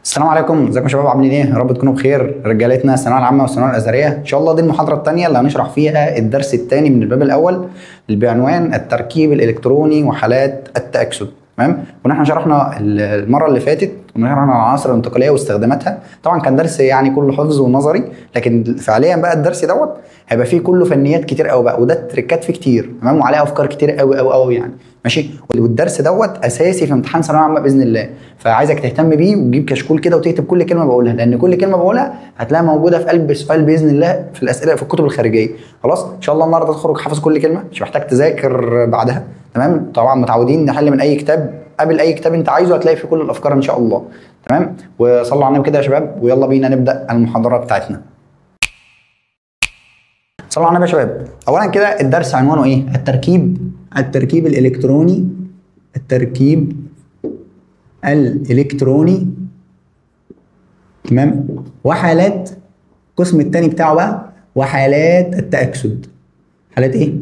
السلام عليكم، ازيكم يا شباب؟ عاملين ايه؟ يا رب تكونوا بخير. رجالتنا الثانوية العامة والثانويه الازهريه، ان شاء الله دي المحاضرة الثانية اللي هنشرح فيها الدرس الثاني من الباب الاول اللي بعنوان التركيب الالكتروني وحالات التاكسد. تمام؟ ونحن شرحنا المرة اللي فاتت ونشرحنا العناصر الانتقالية واستخداماتها. طبعا كان درس يعني كله حفظ ونظري، لكن فعليا بقى الدرس دوت هيبقى فيه كله فنيات كتير قوي بقى، وده تريكات فيه كتير، تمام، وعليه افكار كتير قوي قوي قوي يعني، ماشي. والدرس دوت اساسي في امتحان ثانوية عامة باذن الله، فعايزك تهتم بيه وتجيب كشكول كده وتكتب كل كلمة بقولها، لان كل كلمة بقولها هتلاقيها موجودة في قلب سؤال باذن الله في الاسئلة في الكتب الخارجية. خلاص ان شاء الله النهارده تخرج حافظ كل كلمة، مش محتاج تذاكر بعدها. تمام؟ طبعا متعودين نحل من اي كتاب، قبل اي كتاب انت عايزه هتلاقي فيه كل الافكار ان شاء الله. تمام؟ وصلوا على النبي كده يا شباب، ويلا بينا نبدا المحاضرة بتاعتنا. صلوا على النبي يا شباب. اولا كده الدرس عنوانه ايه؟ التركيب الالكتروني، التركيب الالكتروني، تمام، وحالات القسم الثاني بتاعه بقى وحالات التاكسد. حالات ايه؟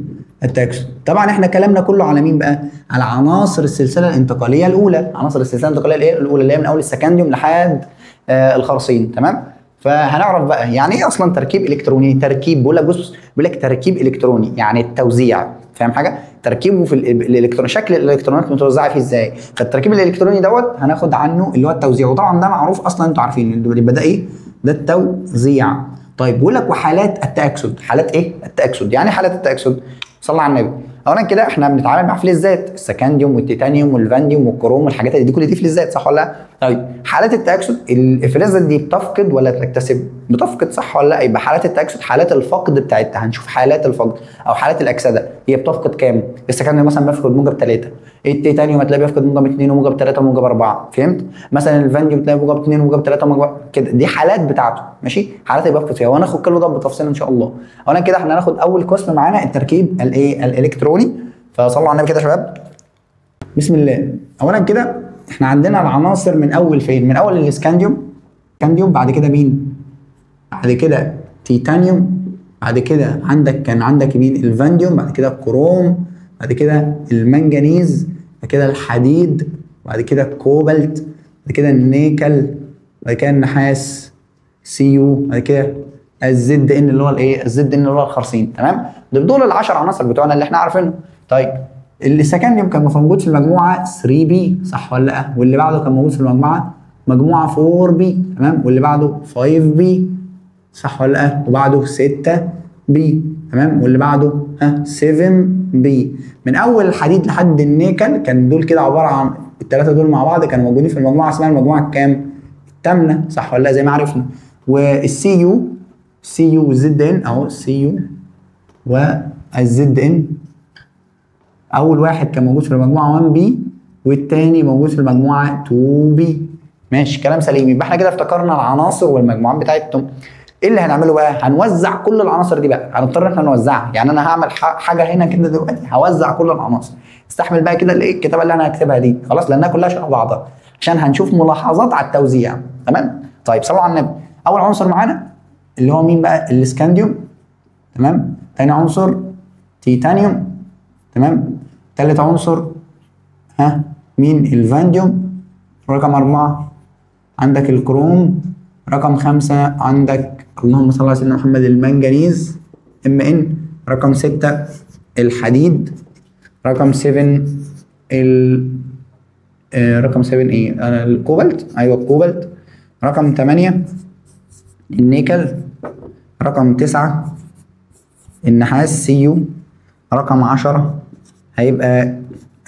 التاكسد. طبعا احنا كلامنا كله على مين بقى؟ على عناصر السلسلة الانتقالية الاولى، عناصر السلسلة الانتقالية الايه؟ الاولى اللي هي من اول السكنديوم لحد الخرسين. تمام؟ فهنعرف بقى يعني ايه اصلا تركيب الكتروني. تركيب، بيقول لك بص، بيقول لك تركيب الكتروني يعني التوزيع، فاهم حاجة؟ تركيبه في الالكترون، شكل الالكترونات متوزعة فيه ازاي. فالتركيب الالكتروني دوت هناخد عنه اللي هو التوزيع، وطبعا ده معروف اصلا انتوا عارفين يبقى ده ايه؟ ده التوزيع. طيب بيقول لك وحالات التاكسد. حالات ايه؟ التاكسد. يعني حالات التاكسد، صلى على النبي. اولا كده احنا بنتعامل مع فلزات، السكنديوم والتيتانيوم والفانديوم والكروم والحاجات دي، كل دي فلزات صح ولا لا؟ طيب حالات التاكسد، الفلزات دي بتفقد ولا تكتسب؟ بتفقد صح ولا لا؟ يبقى حالات التاكسد حالات الفقد بتاعتها، هنشوف حالات الفقد او حالات الاكسدة، هي بتفقد كام؟ السكنديوم مثلا بيفقد موجب 3، التيتانيوم هتلاقيه بيفقد موجب 2 وموجب 3 وموجب 4، فهمت؟ مثلا الفانديوم تلاقي موجب 2 وموجب 3 وموجب كده، دي حالات بتاعته، ماشي؟ حالات اللي بيفقد فيها، وهناخد كل ده بالتفصيل ان شاء الله. اولا كده احنا هناخد اول قسم معانا التركيب الايه؟ الالكتروني. فصلوا على النبي كده يا شباب. بسم الله. اولا كده احنا عندنا العناصر من اول فين؟ من اول الاسكانديوم، اسكانديوم، بعد كده مين؟ بعد كده تيتانيوم، بعد كده عندك كان عندك مين؟ الفانديوم، بعد كده الكروم، بعد كده المنجنيز، بعد كده الحديد، بعد كده الكوبالت، بعد كده النيكل، بعد كده النحاس Cu، بعد كده ال Zn اللي هو الايه؟ ال Zn اللي هو الخرسين. تمام؟ دول ال10 عناصر بتوعنا اللي احنا عارفينهم. طيب السكنديوم كان موجود في المجموعة 3 p صح ولا لا؟ واللي بعده كان موجود في المجموعة 4 p، تمام، واللي بعده 5 p صح ولا لا؟ وبعده 6 p، تمام، واللي بعده 7 p. من اول الحديد لحد النيكل كان دول كده عبارة عن الثلاثة دول مع بعض كانوا موجودين في المجموعة اسمها المجموعة الكام؟ الثامنة صح ولا لا؟ زي ما عرفنا. وال Cu، Cu وال Zn اهو، Cu وال Zn، اول واحد كان موجود في المجموعة 1 p والثاني موجود في المجموعة 2 p. ماشي، كلام سليم. يبقى احنا كده افتكرنا العناصر والمجموعات بتاعتهم. ايه اللي هنعمله بقى؟ هنوزع كل العناصر دي بقى، هنضطر احنا نوزعها، يعني انا هعمل حاجة هنا كده دلوقتي، هوزع كل العناصر. استحمل بقى كده الايه؟ الكتابة اللي انا هكتبها دي، خلاص، لانها كلها شبه بعضها، عشان هنشوف ملاحظات على التوزيع. تمام؟ طيب صلوا على النبي. اول عنصر معانا اللي هو مين بقى؟ الاسكانديوم، تمام. ثاني عنصر تيتانيوم، تمام. ثالث عنصر مين؟ الفانديوم. رقم 4 عندك الكروم. رقم 5 عندك اللهم صل على سيدنا محمد المنجنيز Mn. رقم 6 الحديد. رقم 7 رقم 7 ايه؟ الكوبالت، ايوه الكوبالت. رقم 8 النيكل. رقم 9 النحاس Cu. رقم 10 هيبقى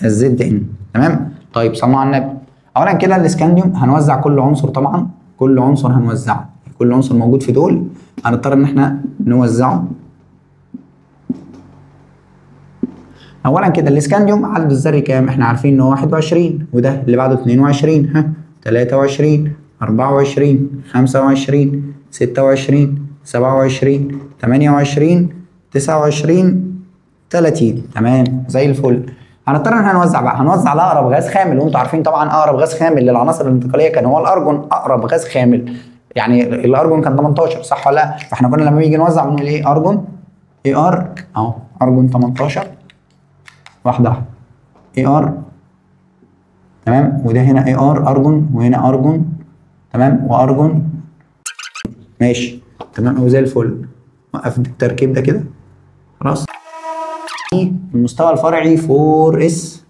ال Zn. تمام؟ طيب صلوا على النبي. اولا كده الاسكانديوم هنوزع كل عنصر، طبعا كل عنصر هنوزعه، كل عنصر موجود في دول هنضطر ان احنا نوزعه. اولا كده الاسكانديوم عدد الذري كام؟ احنا عارفين ان هو 21، وده اللي بعده 22، 23، 24، 25، 26، 27، 28، 29، 30. تمام، زي الفل. هنضطر ان احنا نوزع بقى، هنوزع لاقرب غاز خامل، وانتوا عارفين طبعا اقرب غاز خامل للعناصر الانتقالية كان هو الارجون، اقرب غاز خامل، يعني الارجون كان 18 صح ولا لا؟ فاحنا كنا لما بنيجي نوزع بنقول ايه؟ ارجون Ar اهو، ارجون 18 واحدة واحدة Ar، تمام، وده هنا Ar ارجون، وهنا ارجون، تمام، وارجون. ماشي تمام او زي الفل. وقف التركيب ده كده خلاص. المستوى الفرعي 4 s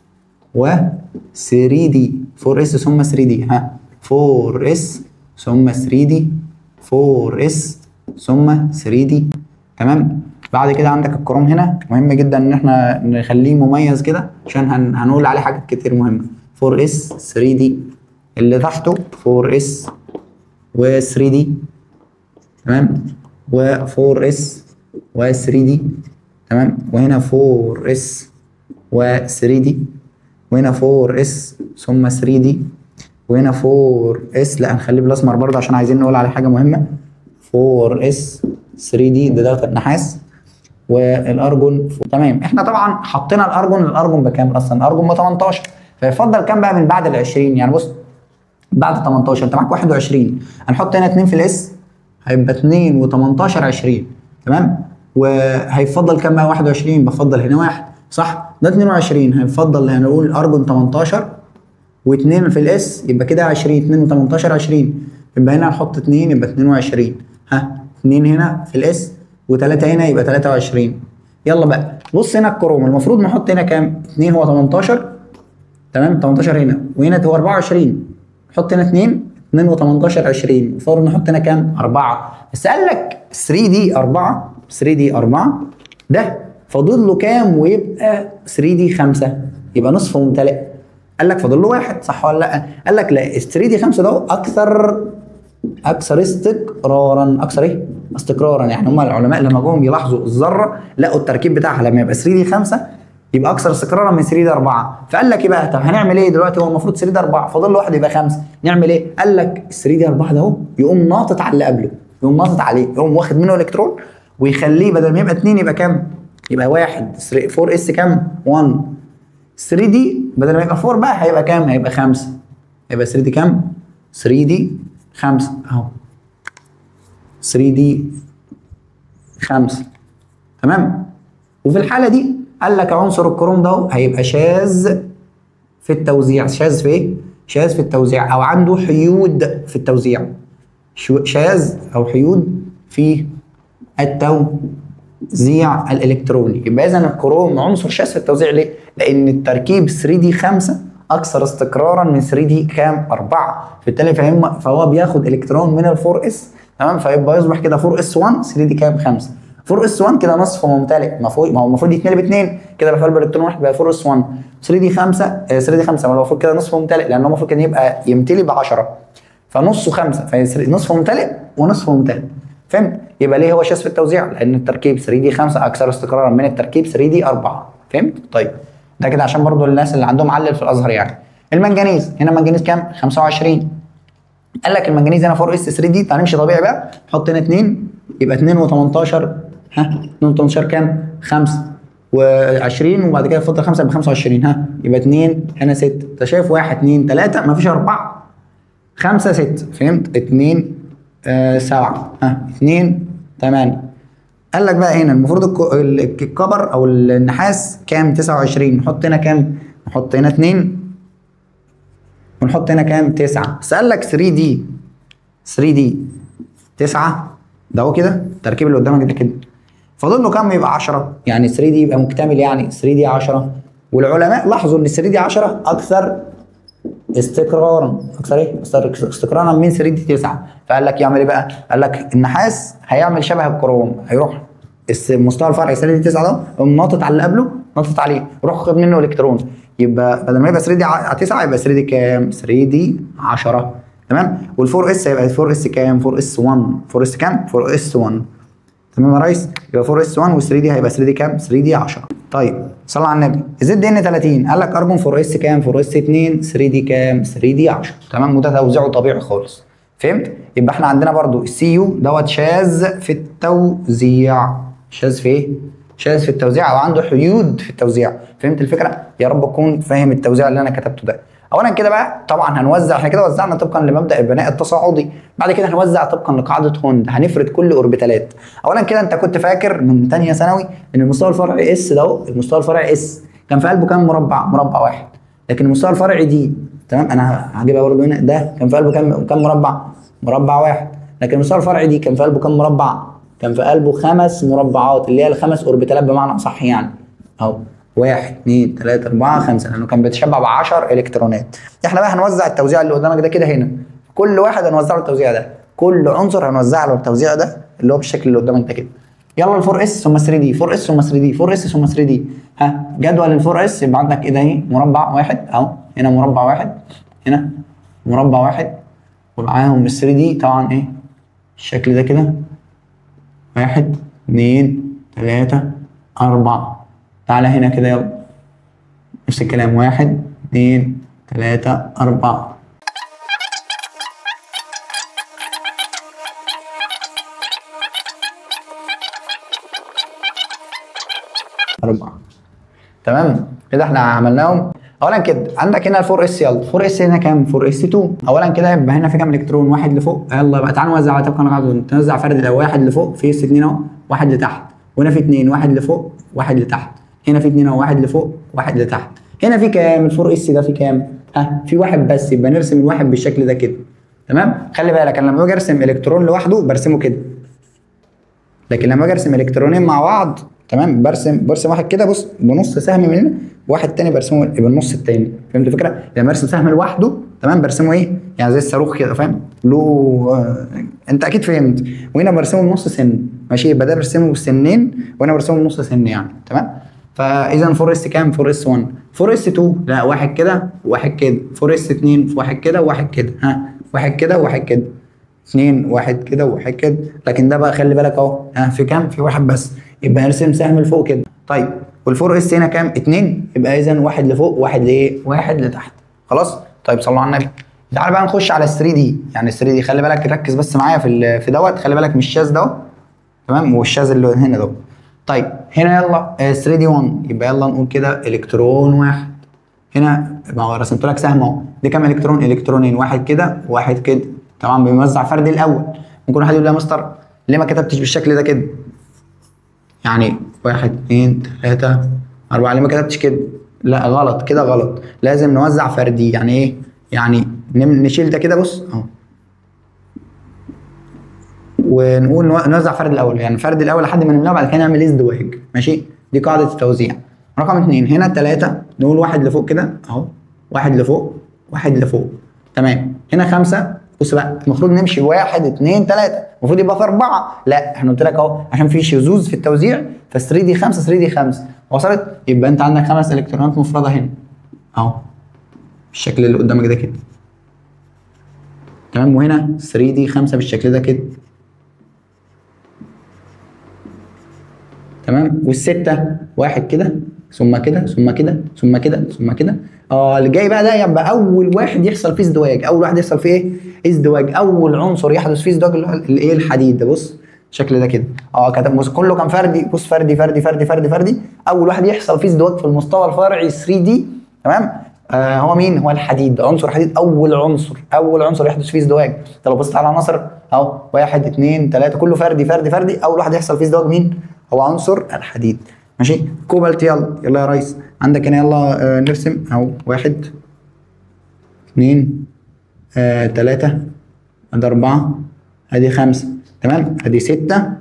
و 3 d، 4 s ثم 3 d. ها 4 s ثم 3 d، 4 s ثم 3 d. تمام. بعد كده عندك الكروم هنا، مهم جدا ان احنا نخليه مميز كده عشان هنقول عليه حاجات كتير مهمة. 4 s 3 d، اللي تحته 4 s و 3 d. تمام، و 4 s و 3 d. تمام، وهنا 4 s و 3 d، وهنا 4 s ثم 3 d، وهنا 4 s، لا هنخليه بالاسمر برضه عشان عايزين نقول عليه حاجة مهمة. 4 s 3 d ده النحاس والارجون. تمام، احنا طبعا حطينا الارجون، الارجون بكام اصلا؟ الارجون ب 18، فيفضل كام بقى من بعد ال 20؟ يعني بص بعد 18 انت معاك 21، هنحط هنا 2 في ال s هيبقى 2 و18 20. تمام، وهيفضل كام بقى؟ 21، بفضل هنا 1 صح؟ ده 22، هيفضل هنقول ارجون 18 و2 في ال s يبقى كده 20، 2 و18 20، يبقى هنا هنحط 2 يبقى 22. ها 2 هنا في ال s و3 هنا يبقى 23. يلا بقى بص هنا الكروم المفروض نحط هنا كام؟ 2 هو 18. تمام، 18 هنا، وهنا هو 24، نحط هنا 2، 2 و18 20، المفروض نحط هنا كام؟ 4. بس قال لك 3 d 4، 3 d 4 ده فاضل له كام ويبقى 3 d 5؟ يبقى نصف ممتلئ. قال لك فاضل له 1 صح ولا لا؟ قال لك لا، 3 d 5 ده اكثر استقرارا. اكثر ايه؟ استقرارا. يعني هم العلماء لما جم يلاحظوا الذرة لقوا التركيب بتاعها لما يبقى 3 d 5 يبقى اكثر استقرارا من 3 d 4. فقال لك ايه بقى؟ طب هنعمل ايه دلوقتي؟ هو المفروض 3 d 4 فاضل له 1 يبقى 5، نعمل ايه؟ قال لك 3 d 4 ده اهو يقوم ناطط على اللي قبله، يقوم ناطط عليه، يقوم واخد منه الكترون ويخليه بدل ما يبقى 2 يبقى كام؟ يبقى 1. 4 s كام؟ 1. 3 d بدل ما يبقى 4 بقى هيبقى كام؟ هيبقى 5. هيبقى 3 d كام؟ 3 d 5 اهو، 3 d 5. تمام. وفي الحالة دي قال لك عنصر الكروم ده هيبقى شاذ في التوزيع. شاذ في ايه؟ شاذ في التوزيع او عنده حيود في التوزيع. شاذ او حيود في التوزيع الالكتروني. يبقى اذا الكروم عنصر شاذ في التوزيع ليه؟ لان التركيب 3 d 5 اكثر استقرارا من 3 d كام؟ 4. فبالتالي فهو بياخد الكترون من ال 4 s. تمام، فيبقى يصبح كده 4 s 1 3 d كام؟ 5. 4 s 1 كده نصف ممتلئ، ما هو المفروض يتملي باثنين، كده بقى في الكترون واحد بقى 4 s 1. 3 d 5 3 d 5 ما هو المفروض كده نصف ممتلئ، لان هو المفروض كان يبقى يمتلي ب 10، فنصه 5، فنصف ممتلئ ونصف ممتلئ. فهمت؟ يبقى ليه هو شاذ في التوزيع؟ لان التركيب 3 d 5 اكثر استقرارا من التركيب 3 d 4. فهمت؟ طيب ده كده عشان برضو الناس اللي عندهم علل في الازهر يعني. المنجنيز هنا المنجنيز كام؟ 25. قال لك المنجنيز هنا 4 s 3 d، تعال نمشي طبيعي بقى، نحط هنا 2 يبقى 2 و18. ها 2 و18 كام؟ 25، وبعد كده فضل 5 يبقى 25. ها يبقى 2 هنا 6، انت شايف 1 2 3 مفيش 4 5 6. فهمت؟ 2 7 ها 2 8. قال لك بقى هنا المفروض ال copper او النحاس كام؟ 29، نحط هنا كام؟ نحط هنا 2 ونحط هنا كام؟ 9. بس قال لك 3 d 3 d 9 ده هو كده التركيب اللي قدامك ده كده فاضل له كام يبقى 10، يعني 3 d يبقى مكتمل، يعني 3 d 10. والعلماء لاحظوا ان 3 d 10 اكثر استقرارا، اكثر ايه؟ استقرارا من 3 d 9. فقال لك يعمل ايه بقى؟ قال لك النحاس هيعمل شبه الكروم، هيروح المستوى الفرعي 3 d 9 ده يقوم ناطط على اللي قبله، ناطط عليه، يروح خد منه الكترون، يبقى بدل ما يبقى 3 d 9 يبقى 3 d كام؟ 3 d 10. تمام؟ وال 4 s هيبقى 4 s كام؟ 4 s 1، 4 s كام؟ 4 s 1. تمام يا ريس؟ يبقى 4 s 1 و 3 d هيبقى 3 d كام؟ 3 d 10. طيب صلى على النبي. Zn 30 قال لك ارجون 4 s كام؟ 4 s 2 3 d كام؟ 3 d 10. تمام؟ وده توزيعه طبيعي خالص. فهمت؟ يبقى احنا عندنا برضو السي يو دوت شاذ في التوزيع. شاذ في ايه؟ شاذ في التوزيع او عنده حيود في التوزيع. فهمت الفكرة؟ يا رب تكون فاهم التوزيع اللي انا كتبته ده. اولا كده بقى طبعا هنوزع، احنا كده وزعنا طبقا لمبدا البناء التصاعدي، بعد كده هنوزع طبقا لقاعدة هوند، هنفرد كل اوربيتالات. اولا كده انت كنت فاكر من ثانية ثانوي ان المستوى الفرعي s ده، المستوى الفرعي s كان في قلبه كام مربع؟ مربع واحد. لكن المستوى الفرعي d تمام، انا هجيبها برضه هنا. ده كان في قلبه كام مربع؟ مربع واحد. لكن المستوى الفرعي d كان في قلبه كام مربع؟ كان في قلبه 5 مربعات اللي هي الخمس اوربيتالات بمعنى اصح يعني. اهو 1 2 3 4 5، لانه كان بيتشبع ب 10 الكترونات. احنا بقى هنوزع التوزيع اللي قدامك ده كده هنا، كل واحد هنوزع له التوزيع ده، كل عنصر هنوزع له التوزيع ده اللي هو بالشكل اللي قدامك ده كده. يلا ال 4 s ثم 3 d، 4 s ثم 3 d، 4 s ثم 3 d. ها جدول ال 4 s يبقى عندك ايه ده؟ ايه؟ مربع واحد اهو، هنا مربع واحد، هنا مربع واحد، ومعاهم ال 3 d طبعا ايه؟ الشكل ده كده، 1 2 3 4. تعالى هنا كده يلا نفس الكلام، 1 2 3 4. تمام كده احنا عملناهم. اولا كده عندك هنا ال 4 s، يلا 4 s هنا كام؟ 4 s 2. اولا كده يبقى هنا في كام الكترون؟ واحد لفوق. يلا بقى تعالى نوزع طبقا للقاعدة، نوزع فرد الاول، واحد لفوق في s 2 اهو، واحد لتحت، وهنا في 2، واحد لفوق واحد لتحت، هنا في 2 اهو، واحد لفوق واحد لتحت. هنا في كام؟ ال 4 s ده في كام؟ ها في واحد بس، يبقى نرسم الواحد بالشكل ده كده. تمام، خلي بالك انا لما باجي ارسم الكترون لوحده برسمه كده، لكن لما باجي ارسم الكترونين مع بعض تمام برسم واحد كده، بص بنص سهم من هنا، واحد تاني برسمه بالنص التاني. فهمت الفكرة؟ لما ارسم سهم لوحده تمام برسمه ايه؟ يعني زي الصاروخ كده، فاهم؟ له انت اكيد فهمت. وهنا برسمه بنص سن، ماشي، يبقى ده برسمه بسنين وهنا برسمه بنص سن يعني. تمام؟ فاذا 4 s كام؟ 4 s 1، 4 s 2 لا واحد كده واحد كده، 4 s 2 واحد كده واحد كده، ها واحد كده واحد كده، 2 واحد كده واحد كده. لكن ده بقى خلي بالك اهو، ها في كام؟ في واحد بس، يبقى نرسم سهم لفوق كده. طيب وال four s هنا كام؟ 2، يبقى اذا واحد لفوق واحد لايه؟ واحد لتحت. خلاص؟ طيب صلوا على النبي. تعالى بقى نخش على 3 d. يعني 3 d خلي بالك ركز بس معايا في دوت، خلي بالك من الشاذ ده تمام والشاذ اللي هنا ده. طيب هنا يلا 3 d 1، يبقى يلا نقول كده الكترون واحد. هنا ما هو رسمت لك سهم اهو، دي كام الكترون؟ الكترونين، واحد كده واحد كده. طبعا بيوزع فردي الاول. ممكن واحد يقول لي يا مستر ليه ما كتبتش بالشكل ده كده؟ يعني 1 2 3 4، ليه ما كتبتش كده؟ لا غلط كده، غلط، لازم نوزع فردي. يعني ايه؟ يعني نشيل ده كده، بص اهو، ونقول نوزع فرد الاول، يعني فرد الاول لحد ما نملاه، بعد كده نعمل ازدواج. ماشي، دي قاعدة التوزيع. رقم 2 هنا 3، نقول واحد لفوق كده اهو، واحد لفوق واحد لفوق. تمام، هنا 5، بص بقى المفروض نمشي 1 2 3، المفروض يبقى في 4، لا احنا قلت لك اهو عشان في شذوذ في التوزيع، ف 3 d 5 3 d 5 وصلت. يبقى انت عندك 5 الكترونات مفرده هنا اهو بالشكل اللي قدامك ده كده. تمام، وهنا 3 d 5 بالشكل ده كده. تمام، والستة واحد كده ثم كده ثم كده ثم كده ثم كده. اللي جاي بقى ده يبقى اول واحد يحصل فيه ازدواج، اول واحد يحصل فيه ايه؟ ازدواج، اول عنصر يحدث فيه ازدواج اللي هو الايه؟ الحديد ده. بص الشكل ده كده، كده بص كله كان فردي، بص فردي فردي فردي فردي فردي، اول واحد يحصل فيه ازدواج في المستوى الفرعي 3 d. تمام، هو مين؟ هو الحديد، عنصر حديد، اول عنصر، اول عنصر يحدث فيه ازدواج. انت لو بصيت على عناصر اهو 1 2 3 كله فردي فردي فردي، اول واحد يحصل فيه ازدواج مين؟ هو عنصر الحديد. ماشي، كوبالت، يلا يلا يا ريس، عندك هنا يلا نرسم اهو 1 2 3 ادي 4 ادي 5. تمام، ادي 6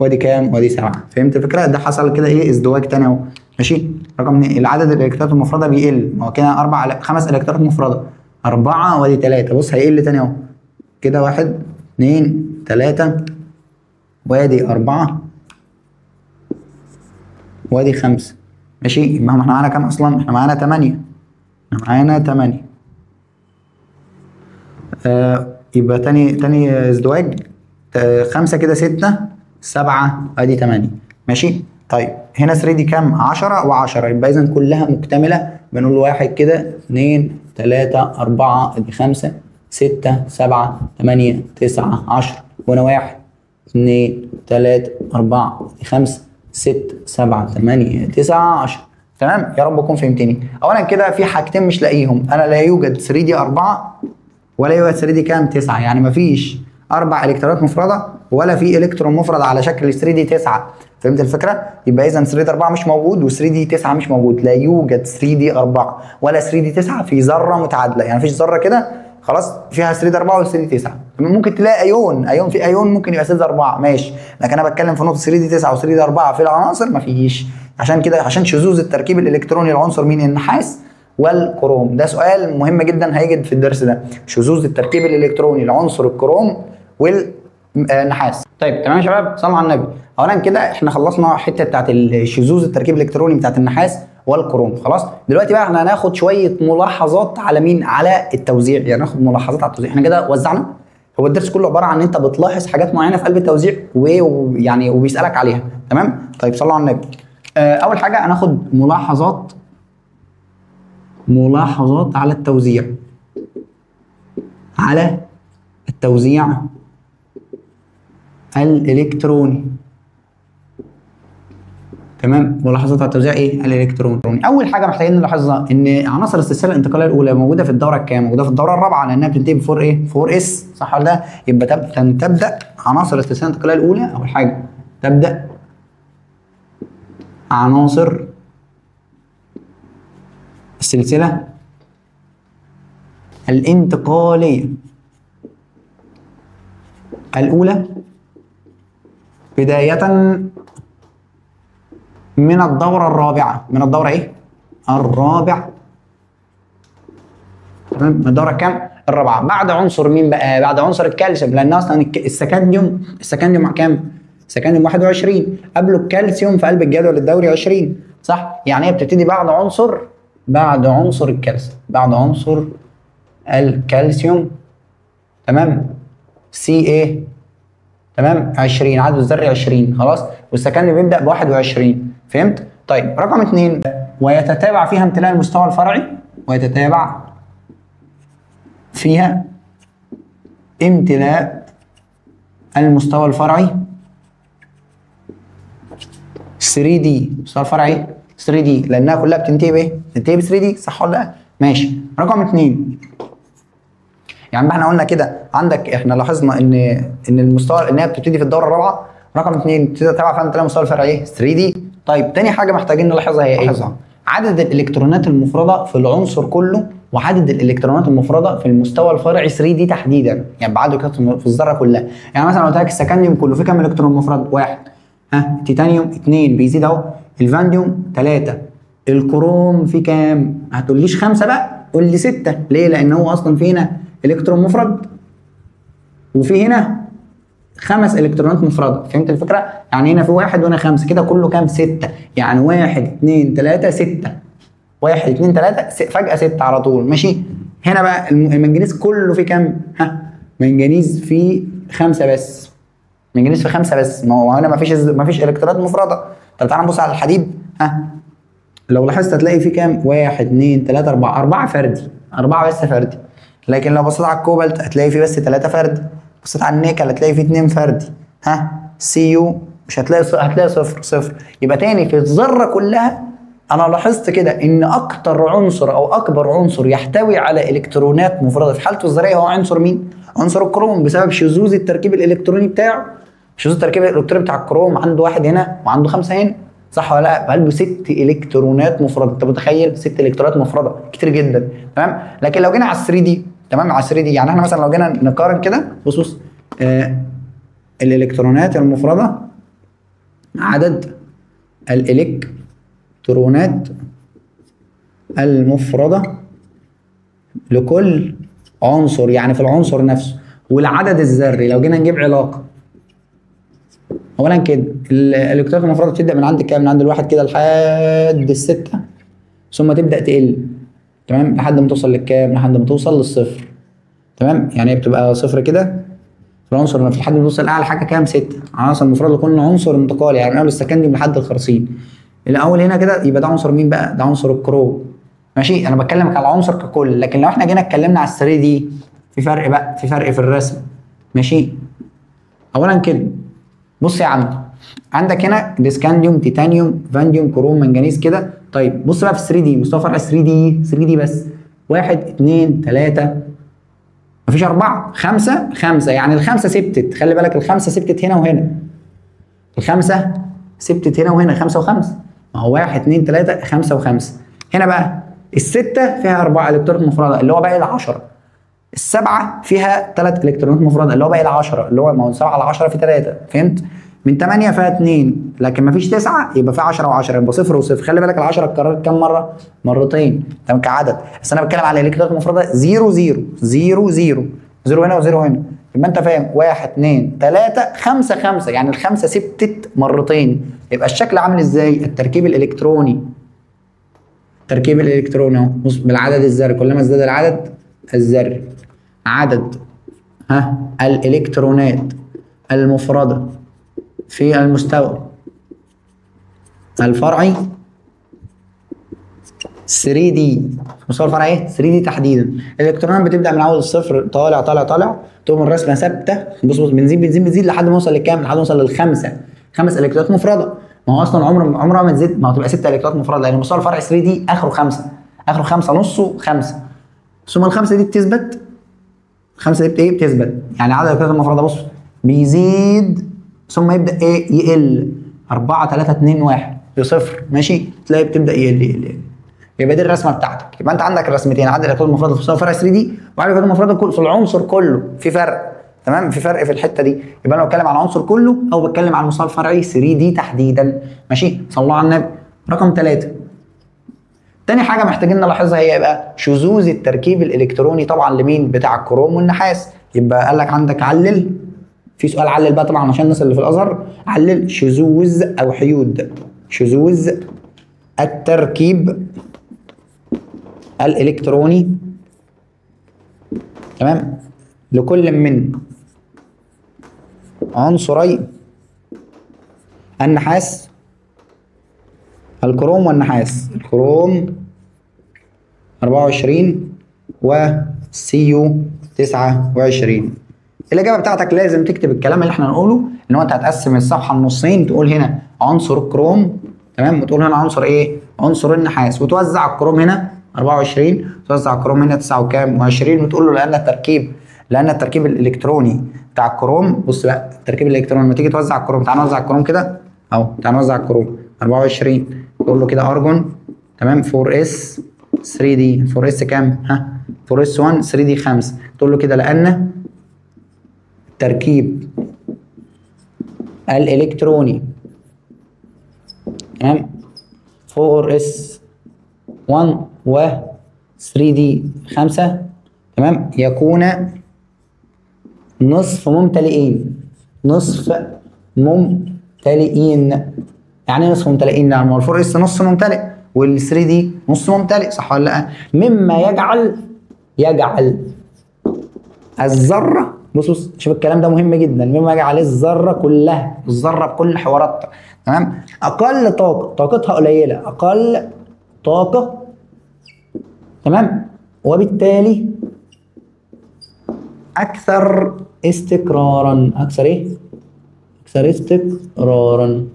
وادي كام؟ وادي 7. فهمت الفكرة؟ ده حصل كده ايه؟ ازدواج تاني اهو. ماشي، رقم 2 العدد الالكترونات المفردة بيقل، ما هو كده 4 5 الكترونات مفرده، 4 وادي 3، بص هيقل تاني اهو كده 1 2 3 وادي 4 وادي 5. ماشي، يبقى احنا معانا كام اصلا؟ احنا معانا 8، احنا معانا 8. يبقى تاني ازدواج 5 كده 6 7 ادي 8. ماشي، طيب هنا 3 دي كام؟ 10 و10، يبقى اذا كلها مكتملة. بنقول 1 كده 2 3 4 ادي 5 6 7 8 9 10، وهنا 1 2 3 4 ادي 5 6 7 8 9 10. تمام، يا رب تكون فهمتني. اولا كده في حاجتين مش لاقيهم انا، لا يوجد 3 d 4 ولا يوجد 3 d كام؟ 9، يعني مفيش 4 الكترونات مفرده ولا في الكترون مفرد على شكل 3 d 9. فهمت الفكرة؟ يبقى اذا 3 d 4 مش موجود و3 d 9 مش موجود. لا يوجد 3 d 4 ولا 3 d 9 في ذره متعادله، يعني مفيش ذره كده خلاص فيها 3 d 4 و 3 d 9. ممكن تلاقي ايون في ايون ممكن يبقى 3 d 4 ماشي، لكن انا بتكلم في نقطة 3 d 9 و 3 d 4 في العناصر مفيش. عشان كده، عشان شذوذ التركيب الالكتروني لعنصر مين؟ النحاس والكروم. ده سؤال مهم جدا هيجي في الدرس ده، شذوذ التركيب الالكتروني لعنصر الكروم والنحاس. طيب تمام يا شباب، صلوا على النبي. اولا كده احنا خلصنا الحتة بتاعت الشذوذ التركيب الالكتروني بتاعت النحاس والكروم. خلاص دلوقتي بقى احنا هناخد شوية ملاحظات على مين؟ على التوزيع. يعني ناخد ملاحظات على التوزيع. احنا كده وزعنا، هو الدرس كله عبارة عن ان انت بتلاحظ حاجات معينة في قلب التوزيع ويعني وبيسالك عليها. تمام؟ طيب صلوا على النبي. اول حاجة هناخد ملاحظات على التوزيع، على التوزيع الالكتروني. تمام؟ ملاحظات على التوزيع ايه؟ الالكتروني. اول حاجة محتاجين نلاحظها ان عناصر السلسلة الانتقالية الاولى موجودة في الدورة الكام؟ موجودة في الدورة الرابعة، لانها بتنتهي ب 4 ايه؟ 4 s، صح ولا لا؟ يبقى تبدا عناصر السلسلة الانتقالية الاولى، اول حاجة تبدا عناصر السلسلة الانتقالية الاولى بداية من الدورة الرابعة. من الدورة ايه؟ الرابعة. تمام؟ من الدورة كام؟ الرابعة. بعد عنصر مين بقى؟ بعد عنصر الكالسيوم، لأن أصلا السكنديوم، كام؟ السكنديوم 21، قبله الكالسيوم في قلب الجدول الدوري 20، صح؟ يعني هي بتبتدي بعد عنصر، الكالسيوم، بعد عنصر الكالسيوم. تمام؟ سي ايه؟ تمام؟ 20، عدد الذري 20، خلاص؟ والسكندي بيبدأ ب 21. فهمت؟ طيب رقم 2، ويتتابع فيها امتلاء المستوى الفرعي، ويتتابع فيها امتلاء المستوى الفرعي 3 d. المستوى الفرعي 3 d لانها كلها بتنتهي بايه؟ بتنتهي ب 3 d، صح ولا لا؟ ماشي. رقم 2، يعني احنا قلنا كده عندك، احنا لاحظنا ان المستوى انها بتبتدي في الدورة الرابعة. رقم 2 بتبتدي تتابع فيها امتلاء المستوى الفرعي ايه؟ 3 d. طيب تاني حاجة محتاجين نلاحظها هي ايه؟ عدد الالكترونات المفردة في العنصر كله وعدد الالكترونات المفردة في المستوى الفرعي 3 d تحديدا، يعني بعدد الالكترونات في الذرة كلها. يعني مثلا قلت لك السكنديوم كله فيه كام الكترون مفرد؟ 1. ها التيتانيوم 2 بيزيد اهو، الفانديوم 3، الكروم فيه كام؟ ما هتقوليش 5 بقى، قول لي 6. ليه؟ لان هو اصلا في هنا الكترون مفرد وفي هنا 5 الكترونات مفرده. فهمت الفكرة؟ يعني هنا في 1 وهنا 5، كده كله كام؟ 6. يعني 1 2 3 6، 1 2 3 فجأة 6 على طول. ماشي؟ هنا بقى المنجنيز كله فيه كام؟ ها منجنيز فيه 5 بس، منجنيز فيه 5 بس، ما هو هنا مفيش الكترونات مفرده. طب تعالى نبص على الحديد. ها لو لاحظت هتلاقي فيه كام؟ 1 2 3 4، 4 فردي، 4 بس فردي. لكن لو بصيت على الكوبالت هتلاقي فيه بس 3 فردي، بصيت على النيكل هتلاقي فيه 2 فردي. ها سي يو مش هتلاقي، هتلاقي 0 0. يبقى تاني في الذرة كلها انا لاحظت كده ان اكتر عنصر او اكبر عنصر يحتوي على الكترونات مفرده في حالته الذرية هو عنصر مين؟ عنصر الكروم، بسبب شذوذ التركيب الالكتروني بتاعه. شذوذ التركيب الالكتروني بتاع الكروم عنده 1 هنا وعنده 5 هنا، صح ولا لا؟ قلبه 6 الكترونات مفرده. انت متخيل 6 الكترونات مفرده؟ كتير جدا. تمام؟ لكن لو جينا على 3 d، تمام، على 3 d، يعني احنا مثلا لو جينا نقارن كده، بص الالكترونات المفردة، عدد الالكترونات المفردة لكل عنصر، يعني في العنصر نفسه، والعدد الذري. لو جينا نجيب علاقة، اولا كده الالكترونات المفردة بتبدا من عند كام؟ من عند 1 كده لحد 6، ثم تبدا تقل، تمام، لحد ما توصل للكام؟ لحد ما توصل للصفر. تمام؟ يعني هي بتبقى 0 كده في العنصر لحد ما توصل اعلى حاجة كام؟ 6. عناصر المفردة لكل عنصر انتقالي، يعني من اول السكنديوم لحد الخرسين. الاول هنا كده يبقى ده عنصر مين بقى؟ ده عنصر الكروم. ماشي؟ انا بتكلمك على العنصر ككل، لكن لو احنا جينا اتكلمنا على 3 d في فرق بقى، في فرق في الرسم. ماشي؟ اولا كده بص يا عم، عندك هنا الاسكانديوم، تيتانيوم، فانديوم، كروم، منجنيز كده. طيب بص بقى في 3 d، مستوى فرع 3 d، 3 d بس، 1 2 3، مفيش 4، 5 5، يعني ال5 ثبتت. خلي بالك ال5 ثبتت هنا وهنا، ال5 ثبتت هنا وهنا 5 و5، ما هو 1 2 3 5 و5. هنا بقى الستة فيها 4 الكترونات مفردة اللي هو باقي ال10، السبعة فيها 3 الكترونات مفردة اللي هو باقي ال10، اللي هو ما هو 7 على 10 في 3، فهمت؟ من 8 فيها 2، لكن ما فيش 9 يبقى فيها 10 و10 يبقى 0 و0. خلي بالك ال10 اتكررت كام مرة؟ مرتين، تمام كعدد. بس انا بتكلم على الالكترونات المفردة 0 0 0 0 0 هنا و0 هنا، يبقى انت فاهم 1 2 3 5 5، يعني الخمسة ثبتت مرتين. يبقى الشكل عامل ازاي؟ التركيب الالكتروني، التركيب الالكتروني اهو بالعدد الذري، كلما ازداد العدد الذري عدد الالكترونات المفردة في المستوى الفرعي 3D، المستوى الفرعي ايه؟ 3D تحديدا. الالكترونات بتبدا من اول الصفر طالع طالع طالع، تقوم الرسمة ثابتة، بص بص بنزيد بنزيد بنزيد لحد ما نوصل لكام؟ لحد ما نوصل للخمسة، 5 الكترونات مفرده. ما هو اصلا عمرها ما تزيد، ما هو تبقى 6 الكترونات مفرده، لان المستوى الفرعي 3D اخره 5، اخره 5 نصه 5، ثم الخمسة دي بتثبت، الخمسة دي ايه؟ بتثبت، يعني عدد الالكترونات المفردة بص بيزيد ثم يبدا ايه؟ يقل 4 3 2 1 بصفر، ماشي؟ تلاقي بتبدا يقل يقل يقل. يبقى دي الرسمة بتاعتك. يبقى انت عندك الرسمتين، عدد الالكترونات المفردة في المستوى الفرعي 3D وعدد الالكترونات المفردة في العنصر كله، في فرق، تمام؟ في فرق في الحتة دي. يبقى انا بتكلم على العنصر كله او بتكلم على المستوى الفرعي 3D تحديدا، ماشي؟ صلوا على النبي. رقم 3، تاني حاجة محتاجين نلاحظها هي بقى شذوذ التركيب الالكتروني طبعا لمين؟ بتاع الكروم والنحاس. يبقى قال لك عندك علل، في سؤال علل بقى طبعا عشان الناس اللي في الازهر، علل شذوذ او حيود شذوذ التركيب الالكتروني، تمام، لكل من عنصري النحاس الكروم والنحاس، الكروم 24 وسيو 29. الإجابة بتاعتك لازم تكتب الكلام اللي احنا نقوله، ان هو انت هتقسم الصفحة النصين، تقول هنا عنصر الكروم، تمام، وتقول هنا عنصر ايه؟ عنصر النحاس، وتوزع الكروم هنا 24، وتوزع الكروم هنا 9 وكام؟ و20، وتقول له لأن التركيب الإلكتروني بتاع الكروم، بص بقى التركيب الإلكتروني لما تيجي توزع الكروم، تعال نوزع الكروم كده أهو، تعال نوزع الكروم 24، تقول له كده أرجون، تمام، 4s 3d، 4s كام؟ ها 4s 1 3d 5، تقول له كده لأن التركيب الإلكتروني، تمام، 4s 1 و 3d 5، تمام، يكون نصف ممتلئين، نصف ممتلئين. يعني ايه نصف ممتلئين؟ يعني ال 4s نص ممتلئ وال 3d نص ممتلئ، صح ولا لا؟ مما يجعل الذرة، بص شوف الكلام ده مهم جدا، مما يجعل الذرة كلها، الذرة بكل حواراتها، تمام، اقل طاقة، طاقتها قليله، اقل طاقة، تمام، وبالتالي اكثر استقرارا، اكثر ايه؟ اكثر استقرارا.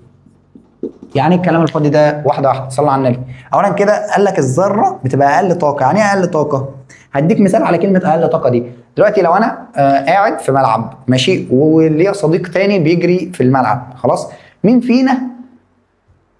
يعني الكلام الفاضي ده واحدة واحدة، صلى على النبي. اولا كده قال لك الذرة بتبقى اقل طاقة، يعني ايه اقل طاقة؟ هديك مثال على كلمة اقل طاقة دي. دلوقتي لو انا قاعد في ملعب، ماشي، وليا صديق تاني بيجري في الملعب، خلاص، مين فينا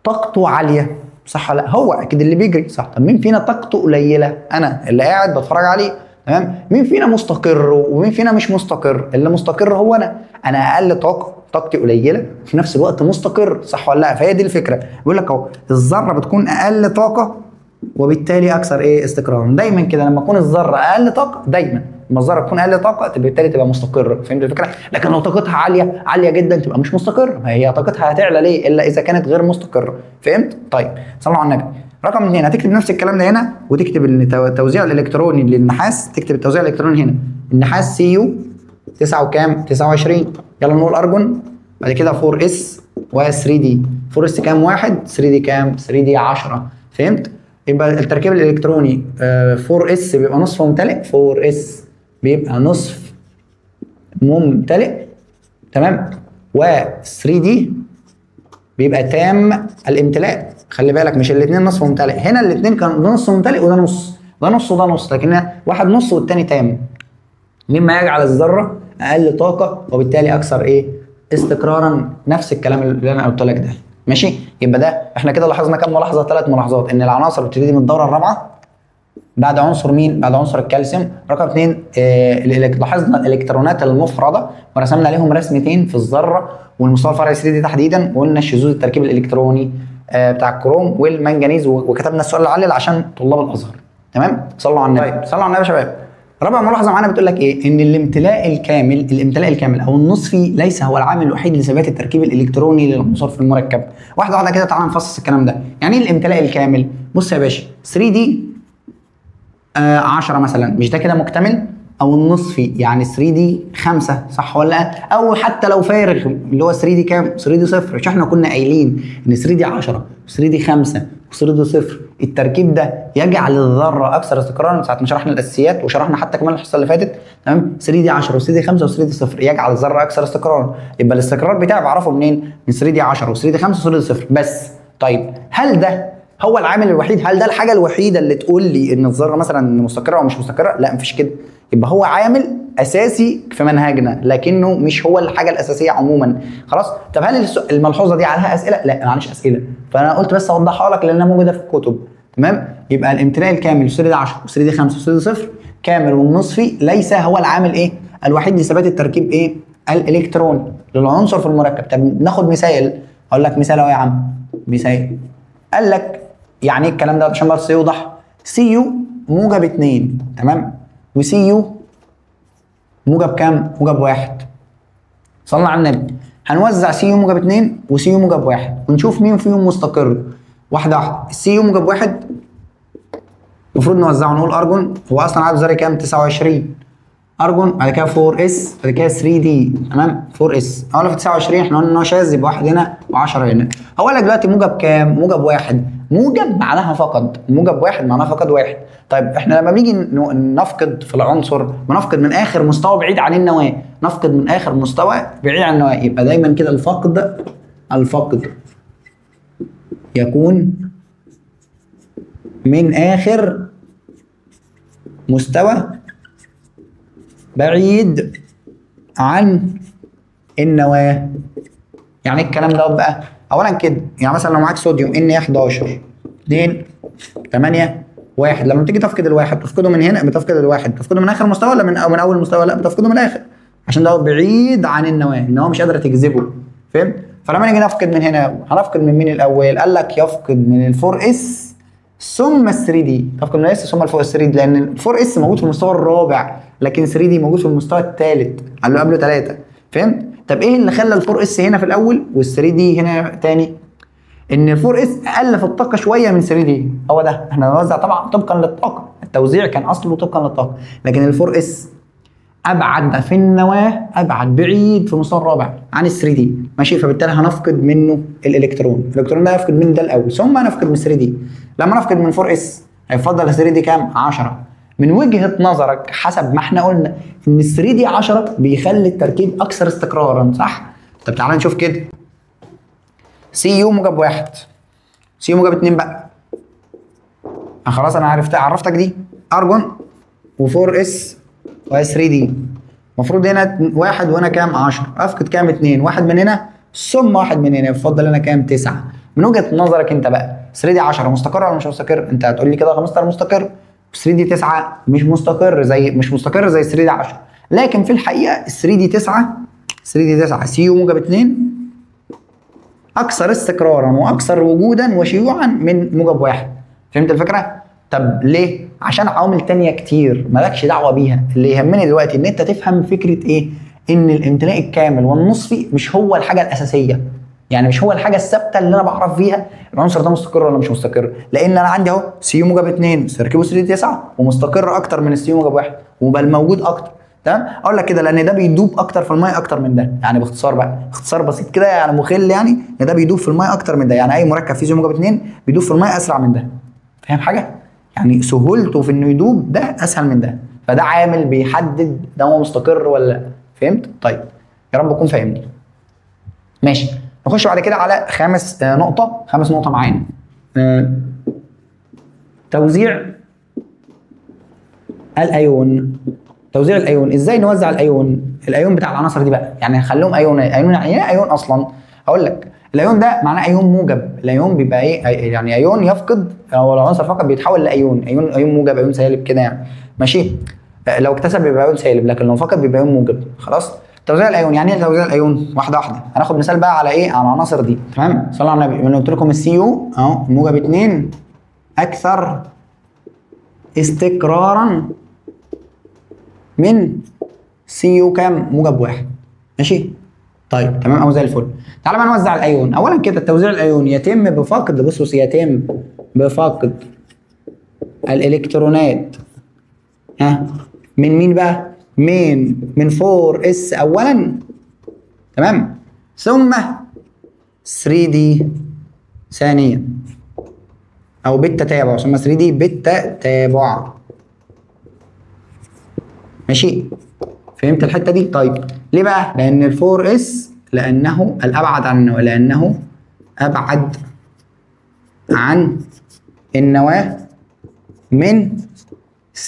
طاقته عالية؟ صح ولا لا؟ هو اكيد اللي بيجري، صح. طب مين فينا طاقته قليله؟ انا اللي قاعد بتفرج عليه، تمام. مين فينا مستقر ومين فينا مش مستقر؟ اللي مستقر هو انا، انا اقل طاقة، طاقتي قليله وفي نفس الوقت مستقر، صح ولا لا؟ فهي دي الفكرة، بيقول لك اهو الذرة بتكون اقل طاقة وبالتالي اكثر ايه؟ استقرارا. دايما كده لما تكون الذرة اقل طاقة، دايما لما الذرة تكون اقل طاقة بالتالي تبقى مستقره، فهمت الفكرة؟ لكن لو طاقتها عالية عالية جدا تبقى مش مستقره، ما هي طاقتها هتعلى ليه الا اذا كانت غير مستقره، فهمت؟ طيب صلوا على النبي. رقم 2 هتكتب نفس الكلام ده هنا، وتكتب التوزيع الالكتروني للنحاس، تكتب التوزيع الالكتروني هنا، النحاس سي يو 9 وكام؟ 29، يلا نقول ارجون، بعد كده 4s و 3d، 4s كام؟ 1، 3d كام؟ 3d 10، فهمت؟ يبقى التركيب الالكتروني 4s بيبقى نصف ممتلئ، 4s بيبقى نصف ممتلئ، تمام، و 3d بيبقى تام الامتلاء. خلي بالك مش الاثنين نصف ممتلئ، هنا الاثنين كان نص ممتلئ وده نص، ده نص وده نص، لكن واحد نص والثاني تام، مما يجعل الذرة اقل طاقة وبالتالي اكثر ايه؟ استقرارا. نفس الكلام اللي انا قلت لك ده. ماشي؟ يبقى ده احنا كده لاحظنا كام ملاحظة؟ 3 ملاحظات، ان العناصر بتبتدي من الدورة الرابعة بعد عنصر مين؟ بعد عنصر الكالسيوم. رقم 2 لاحظنا الالكترونات المفردة ورسمنا عليهم رسمتين في الذرة والمستوى الفرعي 3 دي تحديدا، وقلنا الشذوذ التركيب الالكتروني بتاع الكروم والمنجنيز، وكتبنا السؤال العلل عشان طلاب الازهر. تمام؟ صلوا على النبي. طيب صلوا على النبي يا شباب. رابع ملاحظة معانا بتقول لك ايه؟ ان الامتلاء الكامل، الامتلاء الكامل او النصفي ليس هو العامل الوحيد لثبات التركيب الالكتروني للعنصر في المركب. واحدة واحدة كده تعالى نفصص الكلام ده. يعني ايه الامتلاء الكامل؟ بص يا باشا، 3 d 10 مثلا، مش ده كده مكتمل؟ او النصفي يعني 3 d 5، صح ولا لا؟ او حتى لو فارغ اللي هو 3 d كام؟ 3 d 0. مش احنا كنا قايلين ان 3 d 10 3 d 5 3 d 0 التركيب ده يجعل الذرة اكثر استقرارا ساعة ما شرحنا الاساسيات وشرحنا حتى كمان الحصة اللي فاتت. تمام؟ 3 d 10 و3 d 5 و3 d 0 يجعل الذرة اكثر استقرارا. يبقى الاستقرار بتاعي بعرفه منين؟ من 3 d 10 و3 d 5 و3 d 0 بس. طيب هل ده هو العامل الوحيد؟ هل ده الحاجة الوحيدة اللي تقول لي ان الذرة مثلا مستقره او مش مستقره؟ لا، مفيش كده. يبقى هو عامل اساسي في منهجنا لكنه مش هو الحاجة الاساسية عموما. خلاص؟ طب هل الملحوظة دي عليها اسئلة؟ لا، معلش اسئلة، فانا قلت بس اوضحها لك لانها موجودة في الكتب. تمام؟ يبقى الامتلاء الكامل 3 d 10 و3 d 5 و3 d 0 كامل والنصفي ليس هو العامل ايه؟ الوحيد لثبات التركيب ايه؟ الالكتروني للعنصر في المركب. طب ناخد مثال، اقول لك مثال اهو يا عم. مثال قال لك يعني ايه الكلام ده عشان بس يوضح. سي يو موجب 2، تمام؟ وسي يو موجب كام؟ موجب 1. صلى على النبي. هنوزع سي يو موجب 2 وسي يو موجب 1 ونشوف مين فيهم مستقر. واحدة واحدة. السي يو موجب 1 المفروض نوزعه، نقول ارجون هو اصلا عدد ذري كام؟ 29. ارجون بعد كده 4 s بعد كده 3 d، تمام؟ 4 s. اولا في 29 احنا قلنا ان هو شاذ، يبقى 1 هنا و10 هنا. هو قال لك دلوقتي موجب كام؟ موجب 1. موجب معناها فقد، موجب 1 معناها فقد 1. طيب احنا لما بنيجي نفقد في العنصر بنفقد من اخر مستوى بعيد عن النواة، نفقد من اخر مستوى بعيد عن النواة، يبقى دايما كده الفقد، الفقد يكون من اخر مستوى بعيد عن النواة. يعني ايه الكلام ده بقى؟ اولا كده يعني مثلا لو معاك صوديوم Na 11 2 8 1، لما تيجي تفقد الواحد تفقده من هنا، بتفقد الواحد تفقده من اخر مستوى ولا من اول مستوى؟ لا، بتفقده من الاخر عشان ده بعيد عن النواة، النواة مش قادرة تجذبه. فهمت؟ فلما نيجي نفقد من هنا هنفقد من مين الاول؟ قال لك يفقد من ال 4 s ثم ال 3 d، تفقد من s ثم ال 4 3 d، لان ال 4 s موجود في المستوى الرابع لكن 3 d موجود في المستوى الثالث، قال له قبله 3. فهمت؟ طب ايه اللي خلى ال 4 s هنا في الاول وال 3 d هنا تاني؟ ان ال 4 s اقل في الطاقة شوية من 3 d. هو ده احنا بنوزع طبعا طبقا للطاقة، التوزيع كان اصله طبقا للطاقة، لكن ال 4 s ابعد في النواة، ابعد بعيد في المستوى الرابع عن ال 3 d، ماشي؟ فبالتالي هنفقد منه الالكترون، الالكترون ده هيفقد من ده الاول ثم هنفقد من 3 d. لما نفقد من 4 s هيفضل 3 d كام؟ 10. من وجهه نظرك حسب ما احنا قلنا ان ال 3 d 10 بيخلي التركيب اكثر استقرارا، صح؟ طب تعالى نشوف كده. سي يو موجب 1، سي يو موجب 2 بقى. خلاص انا عرفت، عرفتك دي ارجون و4 s و 3 d. المفروض هنا 1 وهنا كام؟ 10. افقد كام؟ 2، واحد من هنا ثم واحد من هنا، يفضل هنا كام؟ 9. من وجهه نظرك انت بقى 3 d 10 مستقر ولا مش مستقر؟ انت هتقول لي كده 15 مستقر، 3 d 9 مش مستقر، زي مش مستقر زي 3 d 10، لكن في الحقيقة 3 d 9 3 d 9 سي يو موجب 2 اكثر استقرارا واكثر وجودا وشيوعا من موجب 1. فهمت الفكرة؟ طب ليه؟ عشان عوامل تانية كتير مالكش دعوه بيها، اللي يهمني دلوقتي ان انت تفهم فكرة ايه؟ ان الامتلاء الكامل والنصفي مش هو الحاجة الاساسية، يعني مش هو الحاجة الثابتة اللي انا بعرف فيها العنصر ده مستقر ولا مش مستقر، لان انا عندي اهو سي يو موجب 2 تركيبه 3 9 ومستقر اكتر من السي يو موجب 1 وبل موجود اكتر. تمام؟ اقول لك كده لان ده بيدوب اكتر في المية اكتر من ده، يعني باختصار بقى، اختصار بسيط كده يعني مخل، يعني ان ده بيدوب في المية اكتر من ده، يعني اي مركب فيه سي يو موجب 2 بيدوب في المية اسرع من ده. فاهم حاجة؟ يعني سهولته في انه يدوب ده اسهل من ده، فده عامل بيحدد ده هو مستقر ولا لا. فهمت؟ طيب يا رب تكون فاهمني. ماشي، نخش بعد كده على خامس نقطة، خامس نقطة معانا. توزيع الايون. توزيع الايون، ازاي نوزع الايون؟ الايون بتاع العناصر دي بقى، يعني نخليهم ايون، ايون يعني ايه ايون اصلا؟ هقول لك الايون ده معناه ايون موجب، الايون بيبقى ايه؟ يعني ايون يفقد، او العنصر فقط بيتحول لايون، ايون موجب، ايون سالب كده يعني. ماشي؟ لو اكتسب بيبقى ايون سالب، لكن لو فقد بيبقى ايون موجب. خلاص؟ توزيع الايون، يعني ايه توزيع الايون؟ واحدة واحدة، هناخد مثال بقى على ايه؟ على العناصر دي. تمام؟ صلوا على النبي. انا قلت لكم السي يو اهو موجب 2 اكثر استقرارا من سي يو كام؟ موجب 1. ماشي؟ طيب تمام او زي الفل. تعالى بقى نوزع الايون. اولا كده التوزيع الايون يتم بفقد، بصوا يتم بفقد الالكترونات ها من مين بقى؟ من 4 s اولا، تمام، ثم 3 d ثانيا او بالتتابع، ثم 3 d بالتتابع. ماشي؟ فهمت الحتة دي؟ طيب ليه بقى؟ لان ال 4 s لانه الابعد عن النواة، لانه ابعد عن النواة من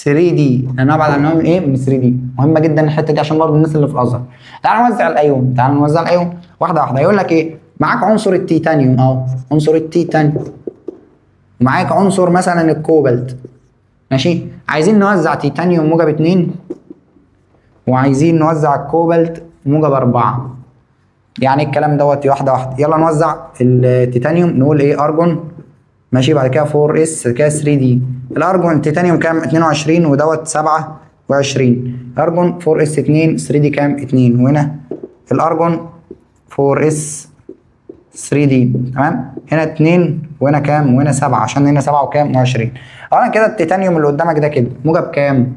3 d، لانه ابعد عن النواة من ايه؟ من 3 d. مهمة جدا الحتة دي عشان برضه الناس اللي في الازهر. تعالى نوزع الايون، تعالى نوزع الايون واحدة واحدة. يقول لك ايه؟ معاك عنصر التيتانيوم اهو، عنصر التيتانيوم، ومعاك عنصر مثلا الكوبالت. ماشي؟ عايزين نوزع تيتانيوم موجب 2، وعايزين نوزع الكوبالت موجب 4. يعني الكلام دوت واحدة واحدة. يلا نوزع التيتانيوم، نقول ايه؟ ارجون، ماشي، بعد كده 4 s، كده 3 d. الارجون التيتانيوم كام؟ 22، ودوت 27. ارجون 4 s 2، 3 d كام؟ 2. وهنا الارجون 4 s 3 d، تمام؟ هنا 2 وهنا كام؟ وهنا 7، عشان هنا 7 وكام؟ و20. اولا كده التيتانيوم اللي قدامك ده كده موجب كام؟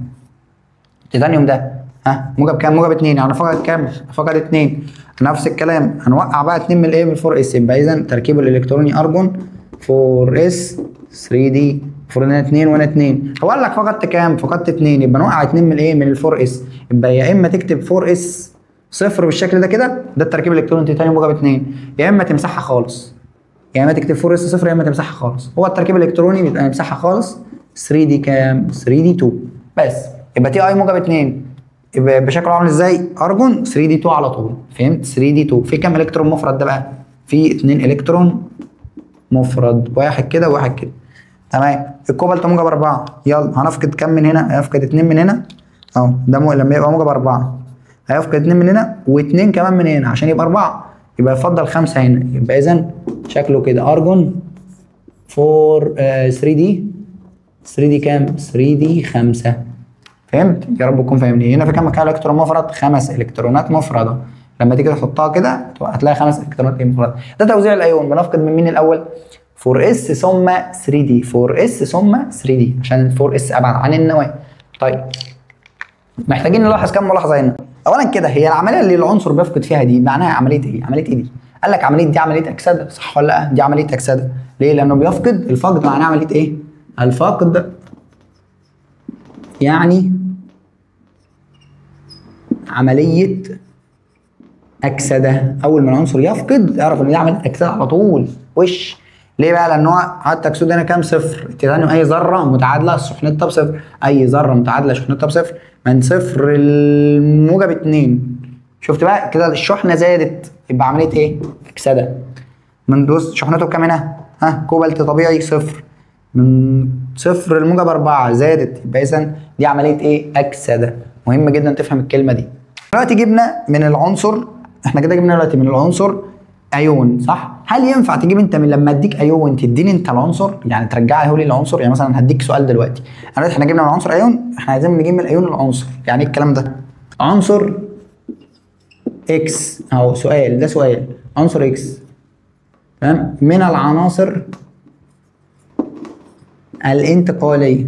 التيتانيوم ده ها موجب كام؟ موجب 2، يعني فقد كام؟ فقد 2. نفس الكلام هنوقع بقى 2 من الايه؟ من 4 s. يبقى اذا تركيبه الالكتروني ارجون 4 s 3 d، المفروض هنا 2 وهنا 2. هو قال لك فقدت كام؟ فقدت 2، يبقى نوقع 2 من الايه؟ من ال 4 s. يبقى يا اما تكتب 4 s 0 بالشكل ده كده، ده التركيب الالكتروني تيتانيوم موجب 2، يا اما تمسحها خالص، يا اما تكتب 4 s 0 يا اما تمسحها خالص. هو التركيب الالكتروني بيبقى نمسحها خالص. 3 d كام؟ 3 d 2 بس. يبقى Ti موجب 2 يبقى بشكله عامل ازاي؟ ارجون 3 d 2 على طول. فهمت؟ 3 d 2. في كام الكترون مفرد ده بقى؟ في 2 الكترون مفرد، واحد كده وواحد كده. تمام. الكوبالت موجب 4، يلا هنفقد كام من هنا؟ هيفقد 2 من هنا اهو، ده لما يبقى موجب 4 هيفقد 2 من هنا و2 كمان من هنا عشان يبقى 4، يبقى يفضل 5 هنا. يبقى اذا شكله كده ارجون 4 3 d 3 d كام؟ 3 d 5. فهمت؟ يا رب تكون فاهمني. هنا في كام الكترون مفرد؟ 5 الكترونات مفرده. لما تيجي تحطها كده هتلاقي 5 الكترونات مفرده. ده توزيع الايون. بنفقد من مين الاول؟ 4 s ثم 3 d، 4 s ثم 3 d، عشان 4 s ابعد عن النواة. طيب محتاجين نلاحظ كام ملاحظة هنا. اولا كده هي العملية اللي العنصر بيفقد فيها دي معناها عملية ايه؟ عملية ايه دي؟ قال لك عملية دي عملية اكسده، صح ولا لا؟ دي عملية اكسده. ليه؟ لانه بيفقد. الفقد معناه عملية ايه؟ الفقد يعني عملية اكسده. اول ما العنصر يفقد اعرف ان دي عملية اكسده على طول وش. ليه بقى؟ لان هو حتى اكسده هنا كام؟ صفر. التيتانيوم اي ذره متعادله شحنتها بصفر، اي ذره متعادله شحنتها بصفر، من صفر الموجب 2. شفت بقى كده الشحنة زادت، يبقى عملية ايه؟ اكسده. من دوس شحنته بكام هنا؟ ها كوبالت طبيعي صفر، من صفر الموجب 4 زادت، يبقى اذا دي عملية ايه؟ اكسده. مهم جدا تفهم الكلمة دي. دلوقتي جبنا من العنصر، احنا كده جبنا دلوقتي من العنصر ايون، صح؟ هل ينفع تجيب انت من لما اديك ايون تديني انت العنصر؟ يعني ترجعه لي العنصر؟ يعني مثلا هديك سؤال دلوقتي، انا احنا جبنا من العنصر ايون، احنا عايزين نجيب من الايون العنصر. يعني ايه الكلام ده؟ عنصر X اهو، سؤال ده سؤال، عنصر X تمام من العناصر الانتقالية،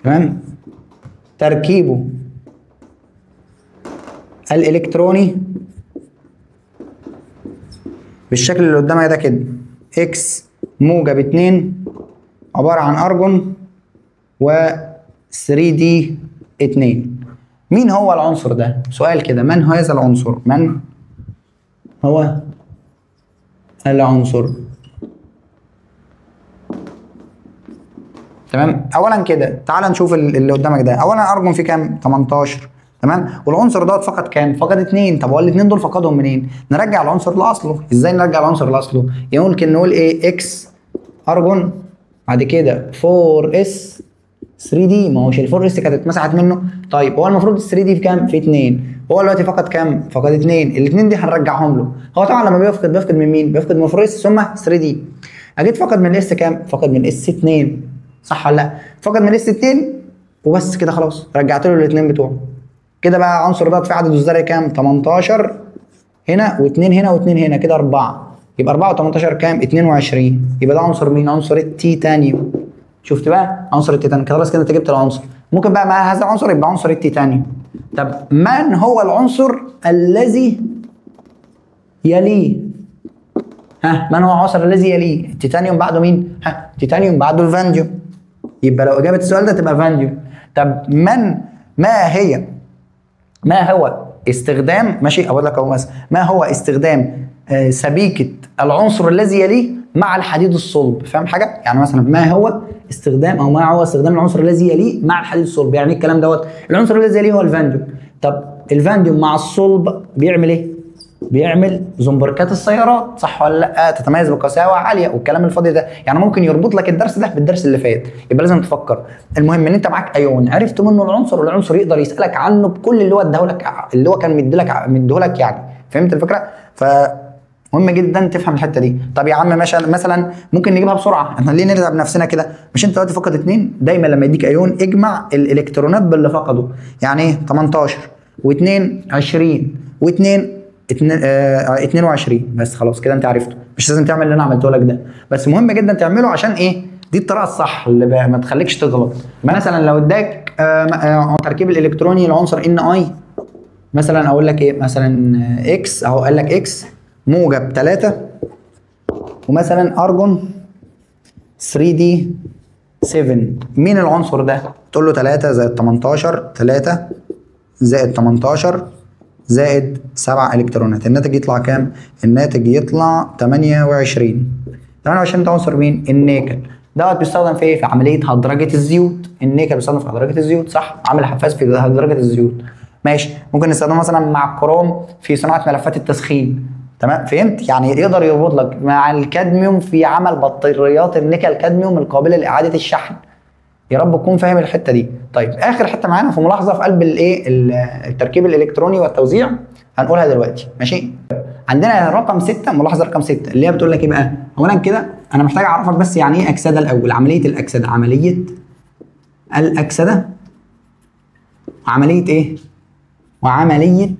تمام، تركيبه الالكتروني بالشكل اللي قدامك ده كده، X موجب 2 عبارة عن ارجون و 3 d 2. مين هو العنصر ده؟ سؤال كده، من هو هذا العنصر؟ من هو العنصر؟ تمام. اولا كده تعال نشوف اللي قدامك ده. اولا ارجون فيه كام؟ 18، تمام؟ والعنصر دوت فقد كام؟ فقد 2. طب هو الاثنين دول فقدهم منين؟ نرجع العنصر لاصله. ازاي نرجع العنصر لاصله؟ يمكن نقول ايه؟ X ارجون بعد كده 4 s 3 d، ما هوش ال 4 s كانت اتمسحت منه. طيب هو المفروض ال 3 d في كام؟ في 2. هو دلوقتي فقد كام؟ فقد 2. الاثنين دي هنرجعهم له. هو طبعا لما بيفقد بيفقد من مين؟ بيفقد من 4 s ثم 3 d. اجيت فقد من ال s كام؟ فقد من s 2، صح ولا لا؟ فقد من s 2 وبس كده خلاص، رجعت له الاثنين بتوعه. كده بقى عنصر دوت في عدد الذري كام؟ 18 هنا و2 هنا و2 هنا، كده 4، يبقى 4 و18 كام؟ 22. يبقى ده عنصر مين؟ عنصر التيتانيوم. شفت بقى؟ عنصر التيتانيوم. خلاص كده انت جبت العنصر. ممكن بقى مع هذا العنصر يبقى عنصر التيتانيوم. طب من هو العنصر الذي يليه؟ ها، من هو العنصر الذي يليه؟ التيتانيوم بعده مين؟ ها، التيتانيوم بعده الفانديوم. يبقى لو اجابه السؤال ده تبقى فانديوم. طب ما هو استخدام، ماشي اقول لك اهو مثلا، ما هو استخدام سبيكه العنصر الذي يليه مع الحديد الصلب؟ فاهم حاجة؟ يعني مثلا ما هو استخدام او ما هو استخدام العنصر الذي يليه مع الحديد الصلب؟ يعني ايه الكلام دوت؟ العنصر الذي يليه هو الفانديوم. طب الفانديوم مع الصلب بيعمل ايه؟ بيعمل زنبركات السيارات، صح ولا لا؟ تتميز بقساوه عالية والكلام الفاضي ده. يعني ممكن يربط لك الدرس ده بالدرس اللي فات، يبقى لازم تفكر. المهم ان انت معاك ايون عرفت منه العنصر، والعنصر يقدر يسالك عنه بكل اللي هو اداهولك، اللي هو كان مديهولك يعني. فهمت الفكرة؟ ف مهم جدا تفهم الحتة دي. طب يا عم مثلا ممكن نجيبها بسرعة، احنا ليه نتعب نفسنا كده؟ مش انت دلوقتي فقد 2؟ دايما لما يديك ايون اجمع الالكترونات باللي فقده. يعني ايه؟ 18 و2 20 و2 22 بس. خلاص كده انت عرفته، مش لازم تعمل اللي انا عملته لك ده، بس مهم جدا تعمله عشان ايه؟ دي الطريقة الصح اللي ما تخليكش تغلط. مثلا لو اداك تركيب الالكتروني لعنصر Ni، مثلا اقول لك ايه؟ مثلا X، اهو قال لك X موجب 3 ومثلا ارجون 3 d 7، مين العنصر ده؟ تقول له 3 زائد 18، 3 زائد 18 زائد 7 الكترونات، الناتج يطلع كام؟ الناتج يطلع 28. 28 ده عنصر مين؟ النيكل. دوت بيستخدم في ايه؟ في عملية هدرجه الزيوت. النيكل بيستخدم في هدرجه الزيوت، صح؟ عامل حفاز في هدرجه الزيوت. ماشي، ممكن نستخدمه مثلا مع الكروم في صناعة ملفات التسخين. تمام، فهمت؟ يعني يقدر يربط لك مع الكادميوم في عمل بطاريات النيكل كادميوم القابلة لاعادة الشحن. يا رب تكون فاهم الحتة دي. طيب اخر حتة معانا في ملاحظة في قلب الايه؟ التركيب الالكتروني والتوزيع، هنقولها دلوقتي. ماشي، عندنا رقم 6، ملاحظة رقم 6 اللي هي بتقول لك ايه بقى؟ اولا كده انا محتاج اعرفك بس يعني ايه اكسده الاول. عملية الاكسدة، عملية الاكسدة وعملية ايه؟ وعملية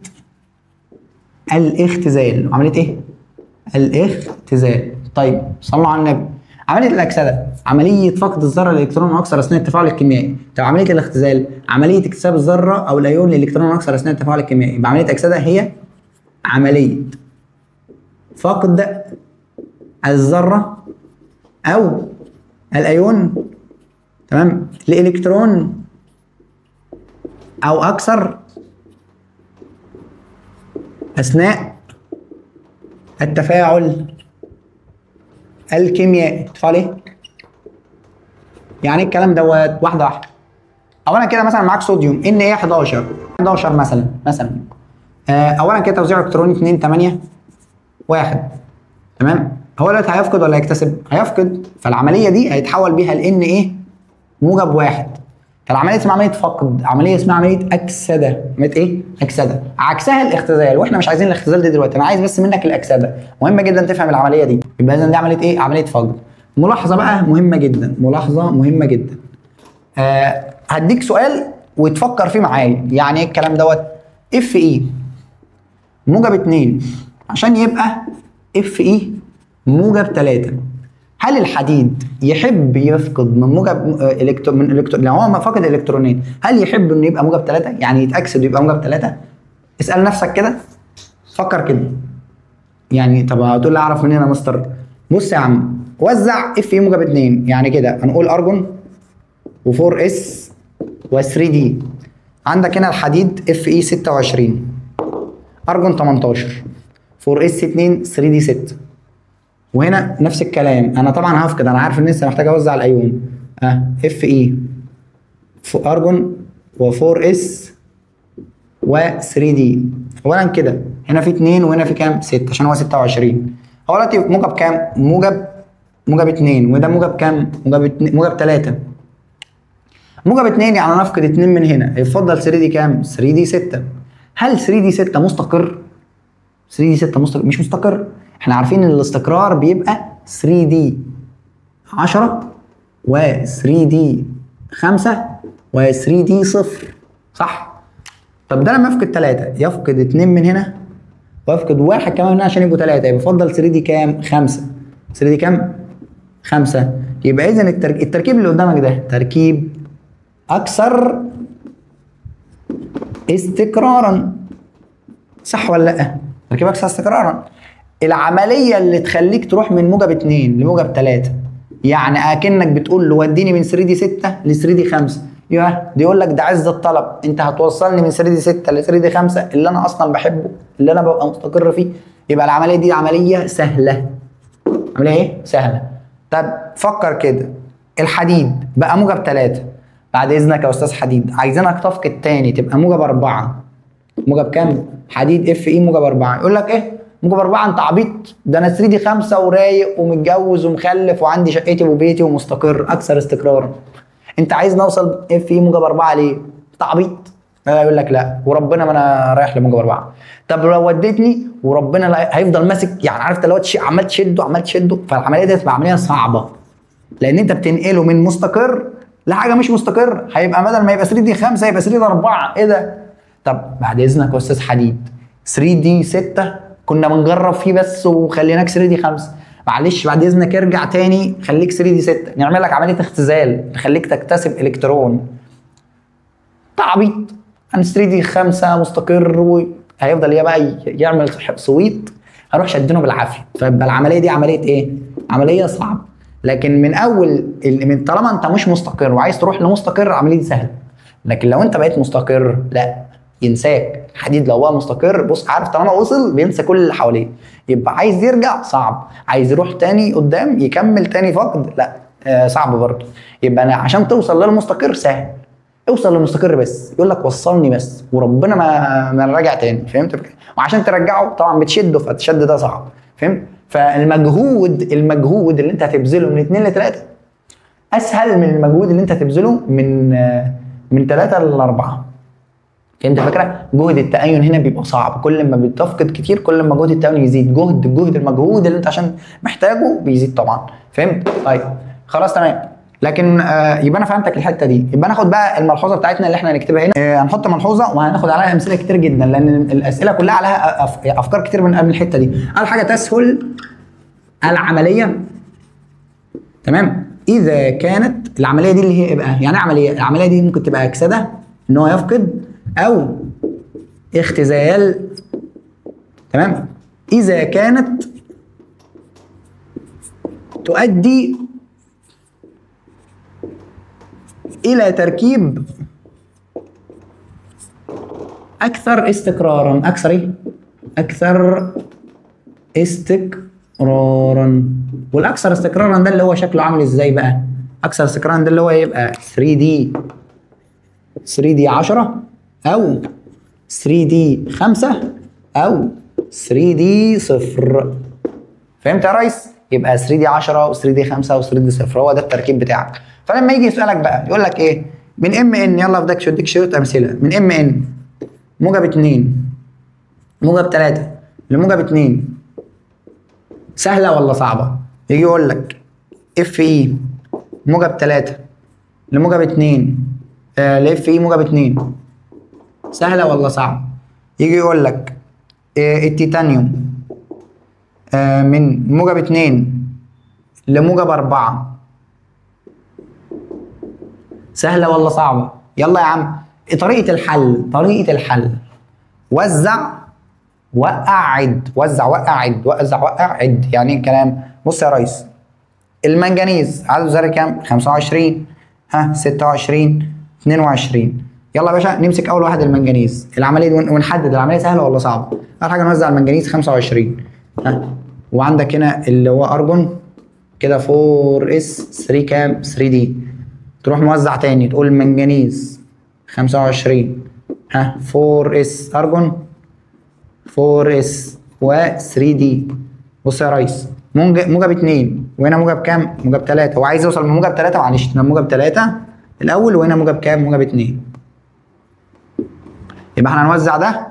الاختزال. عملية ايه؟ الاختزال. طيب صلوا على النبي. عملية الاكسدة عملية فقد الذرة الالكترون اكثر اثناء التفاعل الكيميائي. طب عملية الاختزال عملية اكتساب الذرة او الايون للالكترون اكثر اثناء التفاعل الكيميائي. يبقى عملية الاكسدة هي عملية فقد الذرة او الايون، تمام، لالكترون او اكثر اثناء التفاعل الكيميائي. تفاعل ايه؟ يعني الكلام دوت واحدة واحدة. اولا كده مثلا معاك صوديوم Na 11 11 مثلا اولا كده توزيع الكتروني 2 8 1، تمام. هو دلوقتي هيفقد ولا هيكتسب؟ هيفقد، فالعملية دي هيتحول بيها ل Na موجب 1. فالعملية اسمها عملية فقد، عملية اسمها عملية اكسده. عملية ايه؟ اكسده. عكسها الاختزال، واحنا مش عايزين الاختزال دي دلوقتي، انا عايز بس منك الاكسدة. مهمة جدا تفهم العملية دي. يبقى اذا دي عملية ايه؟ عملية فقد. ملاحظة بقى مهمة جدا، ملاحظة مهمة جدا. هديك سؤال وتفكر فيه معايا. يعني ايه الكلام دوت؟ Fe موجب 2 عشان يبقى Fe موجب 3. هل الحديد يحب يفقد من موجب الكترون؟ لو هو ما فقد الكترونين هل يحب انه يبقى موجب 3؟ يعني يتاكسد ويبقى موجب 3؟ اسال نفسك كده، فكر كده. يعني طب هتقول لي اعرف منين يا مستر؟ بص يا عم، وزع Fe موجب 2، يعني كده هنقول ارجون و4 s و3 d. عندك هنا الحديد Fe 26، ارجون 18، 4 s 2، 3 d 6. وهنا نفس الكلام، انا طبعا هفقد، انا عارف ان لسه محتاج اوزع الايون. Fe ارجون و4 s و 3 d. اولا كده هنا في 2 وهنا في كام؟ 6 عشان هو 26. هو دلوقتي موجب كام؟ موجب 2، وده موجب كام؟ موجب 2، موجب 3. موجب 2 يعني نفقد 2 من هنا، يفضل 3 d كام؟ 3 d 6. هل 3 d 6 مستقر؟ 3 d 6 مستقر؟ مش مستقر. احنا عارفين ان الاستقرار بيبقى 3 d 10 و 3 d 5 و 3 d 0، صح؟ طب ده لما يفقد 3 يفقد 2 من هنا ويفقد 1 كمان من هنا عشان يبقوا 3، يبقى يفضل 3 d كام؟ 5. 3 d كام؟ 5. يبقى اذا التركيب اللي قدامك ده تركيب اكثر استقرارا، صح ولا لا؟ تركيب اكثر استقرارا. العملية اللي تخليك تروح من موجب 2 لموجب 3، يعني اكنك بتقول له وديني من 3 d 6 ل 3 d 5، يا دي يقول لك ده عز الطلب، انت هتوصلني من 3 d 6 ل 3 d 5 اللي انا اصلا بحبه، اللي انا ببقى مستقر فيه. يبقى العملية دي عملية سهلة. عملية ايه؟ سهلة. طب فكر كده، الحديد بقى موجب 3، بعد اذنك يا استاذ حديد عايزينك تفقد تاني تبقى موجب 4. موجب كام؟ حديد Fe موجب 4. يقول لك ايه؟ موجب 4؟ انت عبيط، ده انا 3 d 5 ورايق ومتجوز ومخلف وعندي شقتي وبيتي ومستقر اكثر استقرارا. انت عايز نوصل Fe موجب 4 ليه؟ انت عبيط. لا يقول لك لا وربنا ما انا رايح لموجب 4. طب لو وديتني وربنا لا، هيفضل ماسك، يعني عرفت اللي هو عمال تشده عمال تشده، فالعملية دي هتبقى عملية صعبة، لان انت بتنقله من مستقر لحاجة مش مستقر. هيبقى بدل ما يبقى 3 d 5 يبقى 3 d 4. ايه ده؟ طب بعد اذنك يا استاذ حديد 3 d 6 كنا بنجرب فيه بس وخليناك 3 d 5، معلش بعد اذنك ارجع تاني خليك 3 d 6، نعمل لك عملية اختزال نخليك تكتسب الكترون. تعبيط، انا 3 d 5 مستقر وهيفضل يا بقى يعمل صويت، هروح شدينه بالعافية. فيبقى العملية دي عملية ايه؟ عملية صعبة. لكن من اول من طالما انت مش مستقر وعايز تروح لمستقر العملية دي سهلة. لكن لو انت بقيت مستقر لا، ينساك. الحديد لو بقى مستقر بص عارف طالما وصل بينسى كل اللي حواليه، يبقى عايز يرجع صعب، عايز يروح تاني قدام يكمل تاني فقد لا صعب برضه. يبقى انا عشان توصل للمستقر سهل، اوصل للمستقر بس، يقول لك وصلني بس وربنا ما نراجع تاني، فهمت؟ وعشان ترجعه طبعا بتشده، فالشد ده صعب، فهمت؟ فالمجهود المجهود اللي انت هتبذله من 2 ل 3 اسهل من المجهود اللي انت هتبذله من 3 ل 4. فهمت الفكرة؟ جهد التأين هنا بيبقى صعب، كل ما بتفقد كتير كل ما جهد التأين يزيد، جهد المجهود اللي انت عشان محتاجه بيزيد طبعا، فهمت؟ طيب خلاص تمام. لكن يبقى انا فهمتك الحتة دي. يبقى ناخد بقى الملحوظة بتاعتنا اللي احنا هنكتبها هنا. هنحط ملحوظة وهناخد عليها امثلة كتير جدا، لان الاسئلة كلها عليها افكار كتير من قبل الحتة دي. اول حاجة تسهل العملية، تمام؟ اذا كانت العملية دي اللي هي ايه بقى؟ يعني عملية، العملية دي ممكن تبقى اكسده ان هو يفقد او اختزال، تمام؟ اذا كانت تؤدي الى تركيب اكثر استقرارا. اكثر ايه؟ اكثر استقرارا. والاكثر استقرارا ده اللي هو شكله عامل ازاي بقى؟ اكثر استقرارا ده اللي هو يبقى 3 d 10 او 3 d 5 او 3 d 0. فهمت يا ريس؟ يبقى 3 d 10 و3 d 5 و3 d 0 هو ده التركيب بتاعك. فلما يجي يسألك بقى يقول لك ايه؟ من Mn، يلا في اديك شوية امثلة. من Mn موجب 2 موجب 3 لموجب 2 سهلة ولا صعبة؟ يجي يقول لك Fe موجب 3 لموجب 2 ل Fe موجب 2 سهلة ولا صعبة؟ يجي يقول لك التيتانيوم من موجب 2 لموجب 4 سهلة ولا صعبة؟ يلا يا عم. طريقه الحل، طريقه الحل وزع وقع عد، وزع وقع عد، وزع وقع عد. يعني ايه الكلام؟ بص يا ريس، المنجنيز عدده ذري كام؟ 25، ها 26، 22. يلا يا باشا نمسك اول واحد المنجنيز، العملية دي ونحدد العملية سهلة ولا صعبة. اول حاجة نوزع المنجنيز 25، ها، وعندك هنا اللي هو ارجون كده 4 s 3 كام؟ 3 d. تروح موزع تاني تقول منجنيز 25 ها 4 s ارجون 4 s و 3 d. بص يا ريس، موجب 2 وهنا موجب كام؟ موجب 3. هو عايز يوصل من موجب 3، معلش موجب 3 الاول وهنا موجب كام؟ موجب 2. يبقى احنا هنوزع ده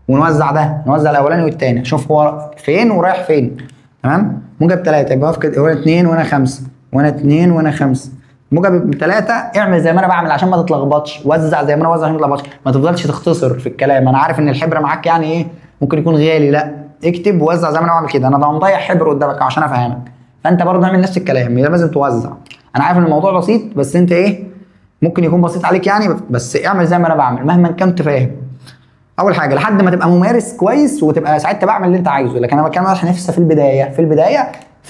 ونوزع ده، نوزع الاولاني والثاني، شوف هو فين ورايح فين. تمام؟ موجب 3 يبقى افقد هنا 2 وهنا 5 وهنا 2 وهنا 5. موجب 3 اعمل زي ما انا بعمل عشان ما تتلخبطش، وزع زي ما انا بوزع عشان ما تتلخبطش، ما تفضلش تختصر في الكلام. انا عارف ان الحبر معاك يعني ايه ممكن يكون غالي، لا اكتب ووزع زي ما انا بعمل كده، انا ده مضيع حبر قدامك عشان افهمك، فانت برضه اعمل نفس الكلام، لازم توزع. انا عارف ان الموضوع بسيط بس انت ايه ممكن يكون بسيط عليك يعني، بس اعمل زي ما انا بعمل مهما كنت فاهم. اول حاجة لحد ما تبقى ممارس كويس وتبقى ساعتها بعمل اللي انت عايزه، لكن انا بتكلم عشان لسه في البداية، في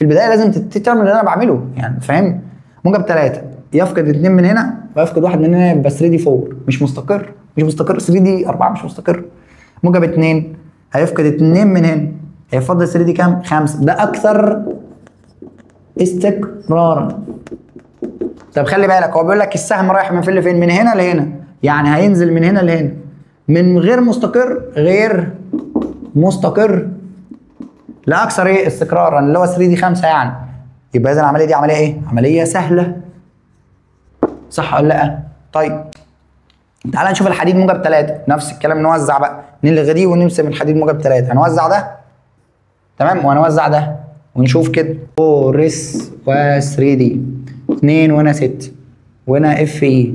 البداية لازم تعمل اللي انا بعمله يعني، فاهم؟ موجب 3 يفقد 2 من هنا ويفقد 1 من هنا، يبقى 3 d 4 مش مستقر، مش مستقر. 3 d 4 مش مستقر. موجب 2 هيفقد 2 من هنا، هيفضل 3 d كام؟ 5. ده اكثر استقرارا. طب خلي بالك هو بيقول لك السهم رايح من فين لفين؟ من هنا لهنا، يعني هينزل من هنا لهنا، من غير مستقر، غير مستقر لاكثر ايه؟ استقرارا، اللي هو 3 d 5 يعني. يبقى اذا العملية دي عملية ايه؟ عملية سهلة، صح ولا لا؟ طيب تعالى نشوف الحديد موجب 3، نفس الكلام، نوزع بقى، نلغي دي ونمسك الحديد موجب 3، هنوزع ده تمام وهنوزع ده ونشوف كده 4 s و 3 d 2 وهنا 6 وهنا Fe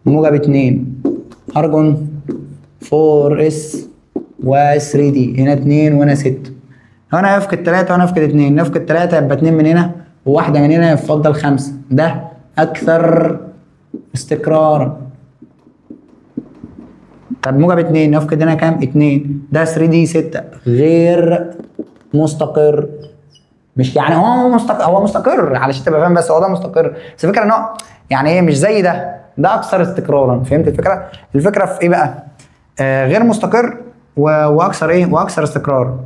موجب 2 ارجون 4 s و 3 d هنا 2 وهنا 6، هنا يفقد 3 وهنا يفقد 2، نفقد 3 يبقى 2 من هنا وواحدة من هنا، يفضل 5. ده أكثر استقرارا. طب موجب 2 نفقد هنا كام؟ 2، ده 3 d 6 غير مستقر. مش يعني هو مستقر، هو مستقر علشان تبقى فاهم، بس هو ده مستقر، بس الفكرة ان هو يعني ايه مش زي ده، ده أكثر استقرارا. فهمت الفكرة؟ الفكرة في ايه بقى؟ غير مستقر واكثر ايه؟ واكثر استقرارا.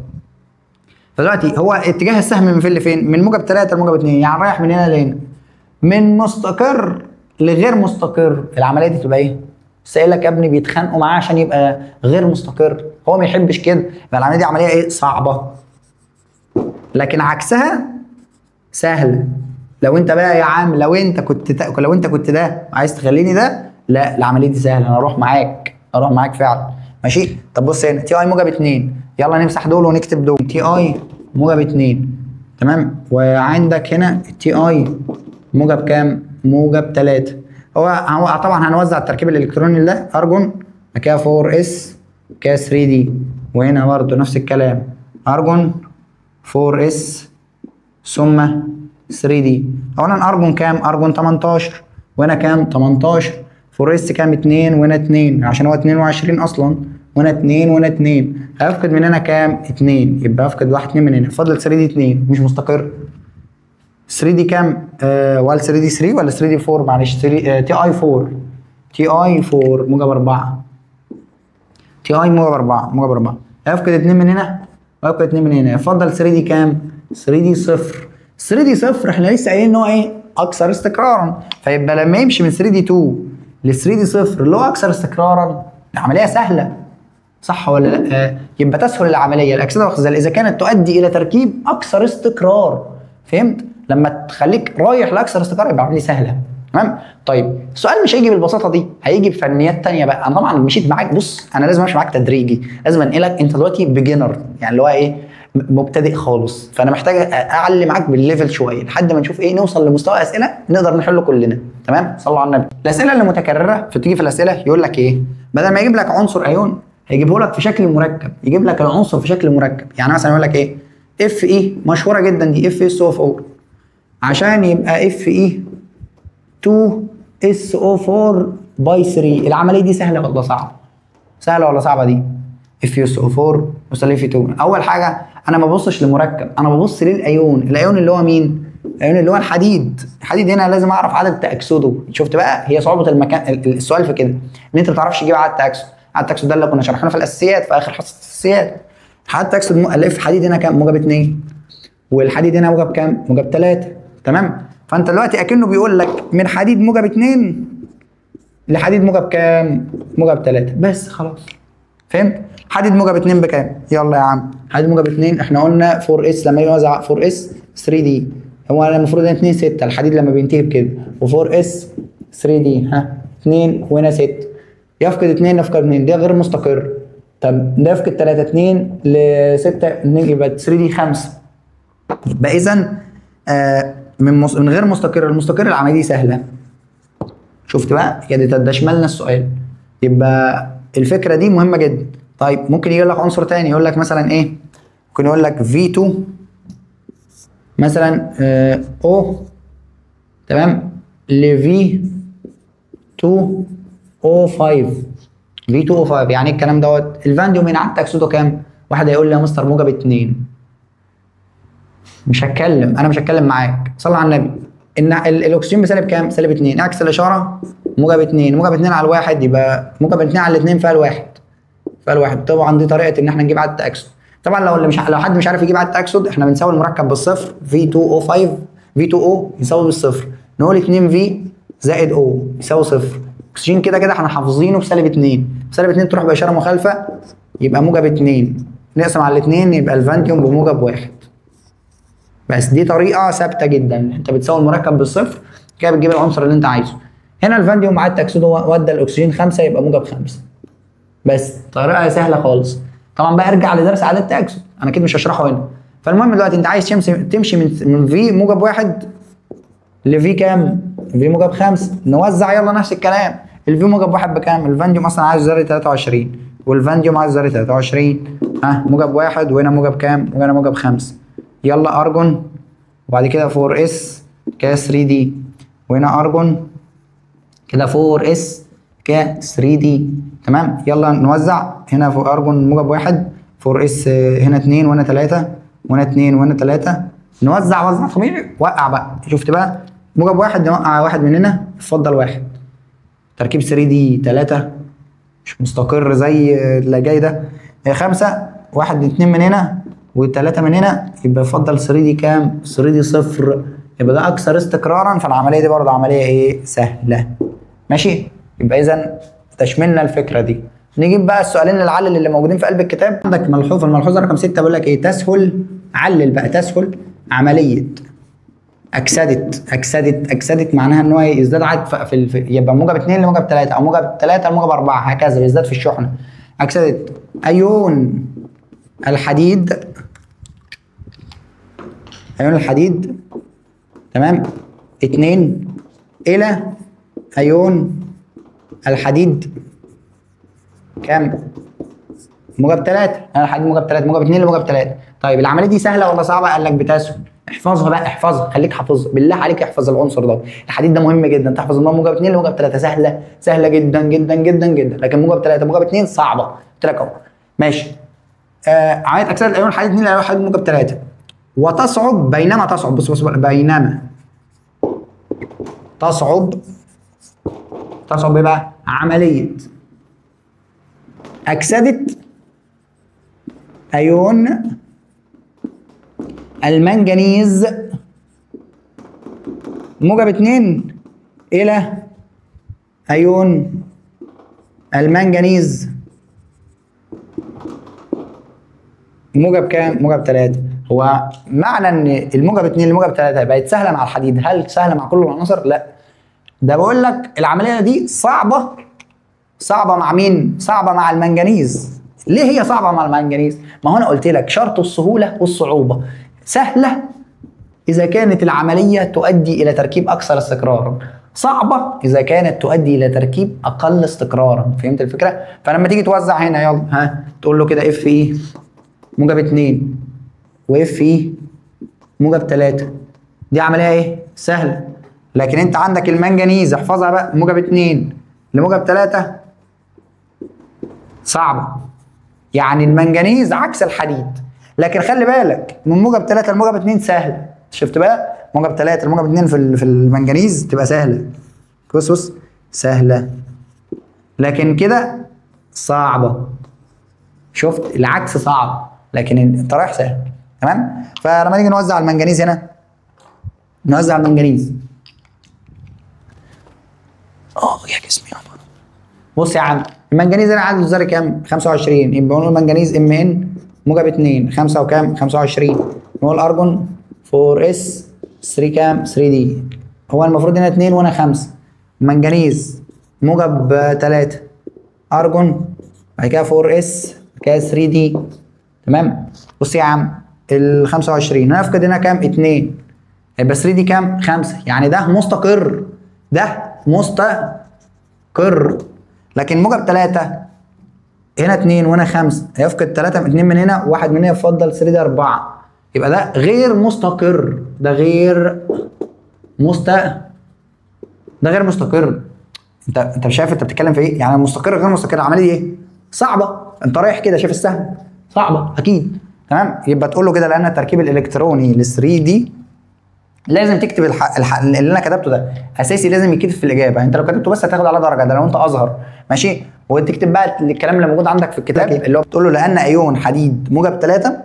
فدلوقتي هو اتجاه السهم من فين لفين؟ من موجب 3 لموجب 2، يعني رايح من هنا لهنا، من مستقر لغير مستقر. العملية دي تبقى ايه؟ بس قايل لك يا ابني بيتخانقوا معاه عشان يبقى غير مستقر، هو ما يحبش كده، يبقى العملية دي عملية ايه؟ صعبة. لكن عكسها سهلة. لو انت بقى يا عم، لو انت كنت ده عايز تخليني ده، لا العملية دي سهلة، انا اروح معاك، اروح معاك فعلا. ماشي؟ طب بص هنا Ti موجب 2، يلا نمسح دول ونكتب دول. Ti موجب 2 تمام، وعندك هنا Ti موجب كام؟ موجب 3. هو طبعا هنوزع التركيب الالكتروني ده، ارجون كده 4 s كده 3 d، وهنا برضه نفس الكلام ارجون 4 s ثم 3 d. اولا ارجون كام؟ ارجون 18، وهنا كام؟ 18. 4 s كام؟ 2 وهنا 2 عشان هو 22 اصلا، وهنا 2 وهنا 2. هيفقد من هنا كام؟ 2، يبقى افقد 1 2 من هنا، فاضل 3 d 2 مش مستقر. 3 d كام؟ ولا 3 d 3 ولا 3 d 4؟ معلش 3 Ti 4، Ti 4 موجب 4، Ti موجب 4، موجب 4. هيفقد 2 من هنا ويفقد 2 من هنا، يفضل 3 d كام؟ 3 d 0. 3 d 0 احنا لسه قايلين ان هو ايه؟ اكثر استقرارا، فيبقى لما يمشي من 3 d 2 ل 3 d 0 اللي هو اكثر استقرارا، العملية سهلة، صح ولا لا؟ يبقى تسهل العملية. الاكسدة والاختزال اذا كانت تؤدي الى تركيب اكثر استقرار، فهمت؟ لما تخليك رايح لاكثر استقرار يبقى عملية سهلة، تمام؟ طيب السؤال مش هيجي بالبساطة دي، هيجي بفنيات ثانية بقى. انا طبعا مشيت معاك، بص انا لازم امشي معاك تدريجي، لازم انقلك. انت دلوقتي beginner يعني اللي هو ايه؟ مبتدئ خالص، فانا محتاج اعلي معاك بال level شوية لحد ما نشوف ايه، نوصل لمستوى اسئلة نقدر نحله كلنا، تمام؟ صلوا على النبي. الاسئلة اللي متكررة فتيجي في الاسئلة يقول لك ايه؟ بدل ما يجيب لك عنصر ايون هيجيبه لك في شكل مركب، يجيب لك العنصر في شكل مركب. يعني مثلا يقول لك ايه؟ Fe مشهورة جدا دي، Fe SO 4، عشان يبقى Fe 2 SO 4 by 3. العملية دي سهلة ولا صعبة؟ سهلة ولا صعبة دي؟ Fe SO 4 وصل Fe 2. اول حاجة انا ما ببصش لمركب، انا ببص للايون. الايون اللي هو مين؟ الايون اللي هو الحديد. الحديد هنا لازم اعرف عدد تاكسده. شفت بقى هي صعوبة المكان السؤال في كده، ان انت ما بتعرفش تجيب عدد تاكسد. عدد التاكسد ده اللي كنا شرحناه في الاساسيات في اخر حصة الاساسيات. عدد تاكسد الف حديد هنا كام؟ موجب 2، والحديد هنا موجب كام؟ موجب 3، تمام؟ فانت دلوقتي اكنه بيقول لك من حديد موجب 2 لحديد موجب كام؟ موجب 3 بس خلاص. فهمت؟ حديد موجب 2 بكام؟ يلا يا عم، حديد موجب 2 احنا قلنا 4 s لما يوزع 4 s 3 d، هو المفروض 2 6 الحديد لما بينتهي بكده، و4 s 3 d ها 2 وهنا 6، يفقد 2 يفقد 2، ده غير مستقر. طب ده يفقد 3 2 ل 6 2 يبقى 3 d 5. يبقى اذا من غير مستقر المستقر العملية دي سهلة. شفت بقى؟ يا ده شملنا السؤال. يبقى الفكرة دي مهمة جدا. طيب ممكن يجي لك عنصر تاني يقول لك مثلا ايه؟ ممكن يقول لك V2 مثلا O تمام ل V2O5. V2O5 يعني ايه الكلام دوت؟ الفانديوم هنا عدد تأكسده كام؟ واحد هيقول لي يا مستر موجب 2. مش هتكلم، انا مش هتكلم معاك، صلى على النبي. ان الاكسجين بسالب كام؟ سالب 2، اعكس الاشارة موجب 2، موجب 2 على الواحد يبقى موجب 2 على 2 فيها الواحد. فيها الواحد. طبعا دي طريقه ان احنا نجيب عدد تأكسد. طبعا لو حد مش عارف يجيب عدد تأكسد احنا بنساوي المركب بالصفر V2O5 V2O يساوي بالصفر، نقول 2V زائد O يساوي صفر. اكسجين كده كده احنا حافظينه بسالب 2، بسالب 2 تروح باشارة مخالفة يبقى موجب 2، نقسم على 2 يبقى الفانديوم بموجب 1. بس دي طريقه ثابتة جدا، انت بتساوي المركب بالصفر كده بتجيب العنصر اللي انت عايزه. هنا الفانديوم عدد تأكسده ودى الاكسجين 5 يبقى موجب 5. بس طريقه سهلة خالص. طبعا بقى ارجع لدرس عدد تأكسد، انا اكيد مش هشرحه هنا. فالمهم دلوقتي انت عايز تمشي من V موجب 1 ل V كام؟ V موجب 5. نوزع يلا نفس الكلام. ال V موجب 1 بكام؟ الفانديوم اصلا عايز ذري 23 والفانديوم عايز ذري 23، ها موجب 1 وهنا موجب كام؟ وهنا موجب 5. يلا ارجون وبعد كده 4 s كده 3 d، وهنا ارجون كده 4 s كده 3 d تمام. يلا نوزع هنا فوق ارجون موجب 1 4 s هنا 2 وهنا 3 وهنا 2 وهنا 3. نوزع وزع طبيعي، وقع بقى. شفت بقى؟ موجب 1 نوقع واحد مننا اتفضل 1. تركيب 3 d 3 مش مستقر زي اللي جاي ده. 5 1 2 من هنا و3 من هنا يبقى يفضل 3 d كام؟ 3 d 0. يبقى ده اكثر استقرارا. فالعملية دي برضه عملية ايه؟ سهلة. ماشي؟ يبقى اذا تشملنا الفكرة دي. نجيب بقى السؤالين العلل اللي موجودين في قلب الكتاب. عندك ملحوظة، الملحوظة رقم 6 بيقول لك ايه؟ تسهل، علل بقى، تسهل عملية اكسده اكسده اكسده، معناها ان هو يزداد عدد في يبقى موجب 2 لموجب 3 او موجب 3 لموجب 4 هكذا، بيزداد في الشحنة. اكسده ايون الحديد، ايون الحديد تمام 2 الى ايون الحديد كام؟ موجب 3. انا الحديد موجب 3، موجب 2 لموجب 3. طيب العملية دي سهلة ولا صعبة؟ قال لك بتسهل. احفظها بقى، احفظها، خليك حافظها، بالله عليك احفظ العنصر ده. الحديد ده مهم جدا، تحفظ ان هو موجب 2 لموجب 3 سهلة، سهلة جدا جدا جدا جدا، لكن موجب 3 موجب 2 صعبة. قلت لك اهو. ماشي. عملية اكسده الايون الحديد 2 لايون الحديد موجب 3 وتصعب، بينما تصعب، بص بص بينما تصعب، تصعب ايه بقى؟ عملية اكسده ايون المنجنيز موجب 2 الى ايون المنجنيز موجب كام؟ موجب 3. هو معنى ان الموجب 2 لموجب 3 بقت سهلة مع الحديد، هل سهلة مع كل العناصر؟ لا. ده بقول لك العملية دي صعبة، صعبة مع مين؟ صعبة مع المنجنيز. ليه هي صعبة مع المنجنيز؟ ما هو انا قلت لك شرط السهولة والصعوبة. سهلة اذا كانت العملية تؤدي الى تركيب اكثر استقرارا، صعبة اذا كانت تؤدي الى تركيب اقل استقرارا. فهمت الفكرة؟ فلما تيجي توزع هنا يلا ها تقول له كده Fe موجب 2 و Fe موجب 3، دي عملية ايه؟ سهلة. لكن انت عندك المنجنيز احفظها بقى، موجب 2 لموجب 3 صعبة. يعني المنجنيز عكس الحديد، لكن خلي بالك من موجب 3 لموجب 2 سهل. شفت بقى؟ موجب 3 لموجب 2 في المنجنيز تبقى سهلة. بص بص سهلة، لكن كده صعبة. شفت؟ العكس صعب، لكن انت رايح سهل. تمام؟ فلما نيجي نوزع المنجنيز هنا، نوزع المنجنيز، يا جسمي يابا. بص يا عم، المنجنيز هنا عدده الذري كام؟ 25، يبقى نقول منجنيز Mn موجب 2، 5 وكام؟ 25. نقول ارجون 4 s 3 كام؟ 3 d. هو المفروض هنا 2 وهنا 5. منجنيز موجب 3، ارجون بعد كده 4 s كده 3 d. تمام. بص يا عم، ال 25 هنفقد هنا كام؟ 2، يبقى 3 d كام؟ 5، يعني ده مستقر، ده مستقر. لكن موجب 3 هنا 2 وهنا 5، هيفقد 3، 2 من هنا وواحد من هنا، يفضل 3 d 4، يبقى ده غير مستقر، ده غير ده غير مستقر. انت مش شايف انت بتتكلم في ايه؟ يعني مستقر غير مستقر، العملية دي ايه؟ صعبة. انت رايح كده شايف السهم، صعبة اكيد. تمام، يبقى تقول له كده لان التركيب الالكتروني لل 3 d لازم تكتب اللي انا كتبته ده اساسي، لازم يتكتب في الاجابة. انت لو كتبته بس هتاخد على درجه، ده لو انت ازهر. ماشي، وتكتب بقى الكلام اللي موجود عندك في الكتاب اللي هو بتقول له لان ايون حديد موجب 3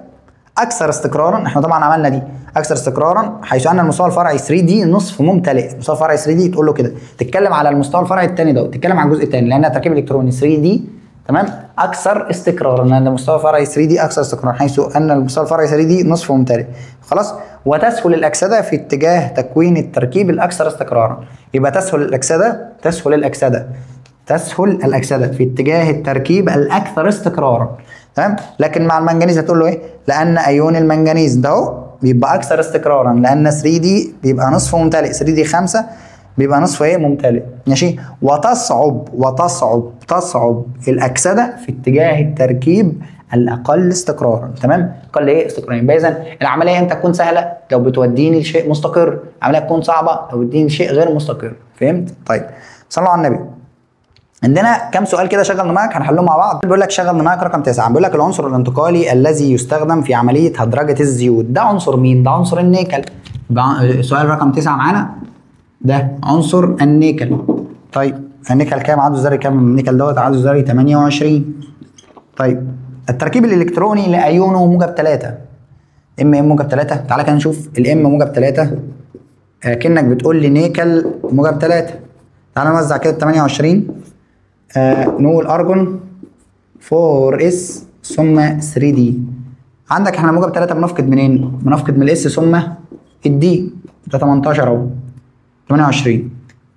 اكثر استقرارا، احنا طبعا عملنا دي اكثر استقرارا حيث ان المستوى الفرعي 3 d نصف ممتلئ. المستوى الفرعي 3 d تقول له كده، تتكلم على المستوى الفرعي الثاني ده، تتكلم على الجزء الثاني لان التركيب الالكتروني 3 d تمام اكثر استقرارا، لان المستوى الفرعي 3 d اكثر استقرارا حيث ان المستوى الفرعي 3 d نصف ممتلئ. خلاص، وتسهل الاكسدة في اتجاه تكوين التركيب الاكثر استقرارا. يبقى تسهل الاكسدة، تسهل الاكسدة، تسهل الاكسدة في اتجاه التركيب الاكثر استقرارا. تمام. لكن مع المنجنيز هتقول له ايه؟ لان ايون المنجنيز ده اهو بيبقى اكثر استقرارا لان 3 d بيبقى نصفه ممتلئ، 3 d 5 بيبقى نصفه ايه؟ ممتلئ. ماشي. وتصعب وتصعب تصعب الاكسدة في اتجاه التركيب الاقل استقرارا. تمام، اقل ايه؟ استقرارا. يبقى اذا العملية انت تكون سهلة لو بتوديني لشيء مستقر، العملية تكون صعبة لو بتوديني لشيء غير مستقر. فهمت؟ طيب صلوا على النبي. عندنا كام سؤال كده شغل دماغك هنحلهم مع بعض. بيقول لك شغل دماغك رقم 9، بيقول لك العنصر الانتقالي الذي يستخدم في عملية هدرجه الزيوت ده عنصر مين؟ ده عنصر النيكل. سؤال رقم 9 معانا ده عنصر النيكل. طيب النيكل كام عدده الذري؟ كام النيكل دوت؟ عدده الذري 28. طيب التركيب الالكتروني لايونه موجب 3، Mn موجب 3. تعالى كده نشوف ال M موجب 3، كأنك بتقول لي نيكل موجب 3. تعالى نوزع كده 28، نقول ارجون 4 s ثم 3 d. عندك احنا موجب 3 بنفقد منين؟ بنفقد من ال s ثم ال d، ده 18 اهو 28.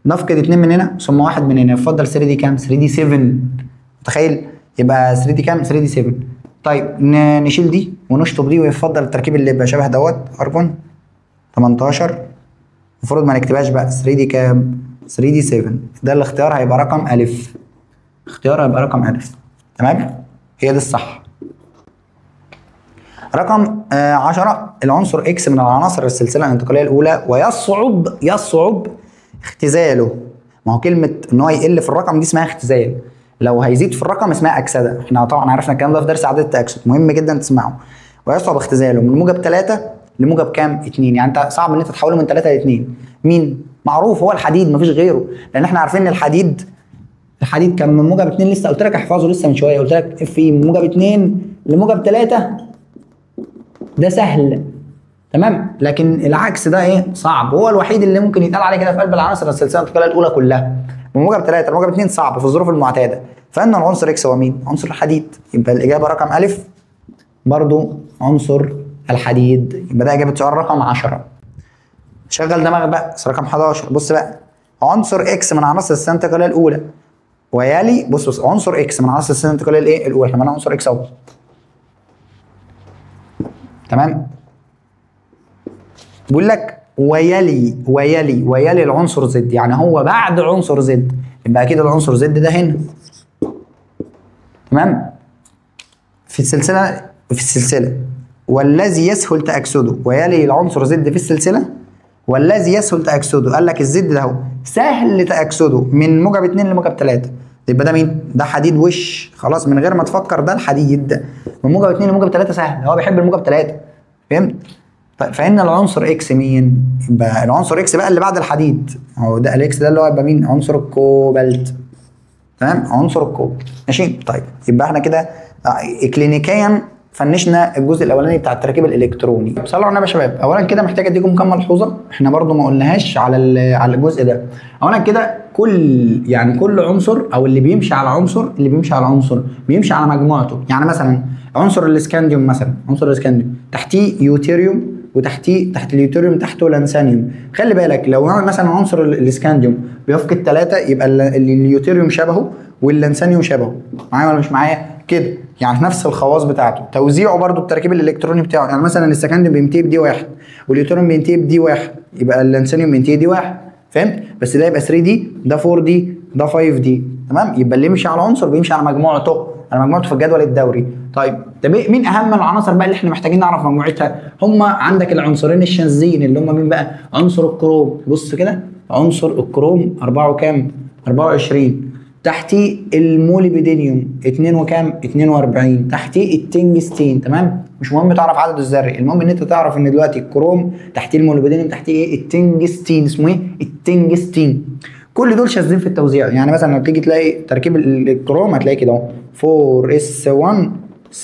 نفقد 2 من هنا ثم 1 من هنا، يفضل 3 d كام؟ 3 d 7. متخيل؟ يبقى 3 d كام؟ 3 d 7. طيب نشيل دي ونشطب دي ويفضل التركيب اللي يبقى شبه دوت ارجون 18. المفروض ما نكتبهاش بقى 3 d كام؟ 3 d 7. ده الاختيار هيبقى رقم الف. اختيار هيبقى رقم الف. تمام؟ هي دي الصح. رقم 10، العنصر X من العناصر السلسلة الانتقالية الاولى ويصعب يصعب اختزاله. ما هو كلمة ان هو يقل في الرقم دي اسمها اختزال، لو هيزيد في الرقم اسمها اكسده. احنا طبعا عرفنا الكلام ده في درس عدد التاكسد، مهم جدا تسمعه. ويصعب اختزاله من موجب 3 لموجب كام؟ 2. يعني انت صعب ان انت تحوله من 3 ل 2. مين؟ معروف هو الحديد، مفيش غيره، لان احنا عارفين ان الحديد كان من موجب 2، لسه قلت لك احفظه لسه من شوية، قلت لك Fe من موجب 2 لموجب 3 ده سهل. تمام؟ لكن العكس ده ايه؟ صعب. هو الوحيد اللي ممكن يتقال عليه كده في قلب العناصر السلسلة الانتقالية الاولى كلها. من موجب 3 لموجب 2 صعب في الظروف المعتادة. فان العنصر X هو مين؟ عنصر الحديد. يبقى الاجابة رقم الف برضو عنصر الحديد. يبقى ده اجابه سؤال رقم 10. شغل دماغك بقى. رقم 11، بص بقى، عنصر X من عناصر السلسلة الانتقالية الاولى ويلي، بص عنصر X من عناصر السلسلة الانتقالية الايه؟ الاولى. احنا معانا عنصر X اهو. تمام؟ بيقول لك ويلي ويلي ويلي العنصر Z، يعني هو بعد عنصر Z، يبقى اكيد العنصر Z ده هنا. تمام؟ في السلسلة والذي يسهل تاكسده، ويلي العنصر Z في السلسلة والذي يسهل تاكسده. قال لك ال Z ده اهو سهل تاكسده من موجب 2 لموجب 3، يبقى ده مين؟ ده حديد وش، خلاص من غير ما تفكر ده الحديد من موجب 2 لموجب 3 سهل، هو بيحب الموجب 3. فهمت؟ طيب فإن العنصر X مين؟ يبقى العنصر X بقى اللي بعد الحديد، هو ده ال X ده اللي هو يبقى مين؟ عنصر الكوبالت. تمام؟ عنصر الكوبالت. ماشي؟ طيب يبقى احنا كده اكلينيكيا فنشنا الجزء الاولاني بتاع التركيب الالكتروني. صلوا على النبي يا شباب. اولا كده محتاج اديكم كام ملحوظة احنا برضو ما قلناهاش على على الجزء ده. اولا كده كل عنصر او اللي بيمشي على عنصر، اللي بيمشي على عنصر بيمشي على مجموعته. يعني مثلا عنصر الاسكانديوم، مثلا عنصر الاسكانديوم تحتيه يوتيريوم، وتحتيه تحت اليوتيريوم تحته لانسانيوم. خلي بالك لو مثلا عنصر الاسكانديوم بيفقد 3 يبقى اليوتيريوم شبهه واللانسانيوم شبهه. معايا ولا مش معايا؟ كده يعني نفس الخواص بتاعته. توزيعه برده التركيب الالكتروني بتاعه، يعني مثلا السكنديوم بينتهي ب d 1 واليوتيريوم بينتهي ب d 1، يبقى اللانسانيوم بينتهي d 1. فهمت؟ بس ده يبقى 3 d، ده 4 d، ده 5 d. تمام؟ يبقى اللي يمشي على عنصر بيمشي على مجموعته، على مجموعته في الجدول الدوري. طيب مين اهم العناصر بقى اللي احنا محتاجين نعرف مجموعتها؟ هم عندك العنصرين الشاذين اللي هم مين بقى؟ عنصر الكروم. بص كده، عنصر الكروم 4 وكام؟ 24. تحتيه الموليبيدينيوم 2 وكام؟ 42. تحتيه التنجستين. تمام؟ مش مهم تعرف عدده الذري، المهم ان انت تعرف ان دلوقتي الكروم تحتيه الموليبيدينيوم تحتيه ايه؟ التنجستين. اسمه ايه؟ التنجستين. كل دول شاذين في التوزيع. يعني مثلا لما تيجي تلاقي تركيب الكروم هتلاقي كده اهو 4 s 1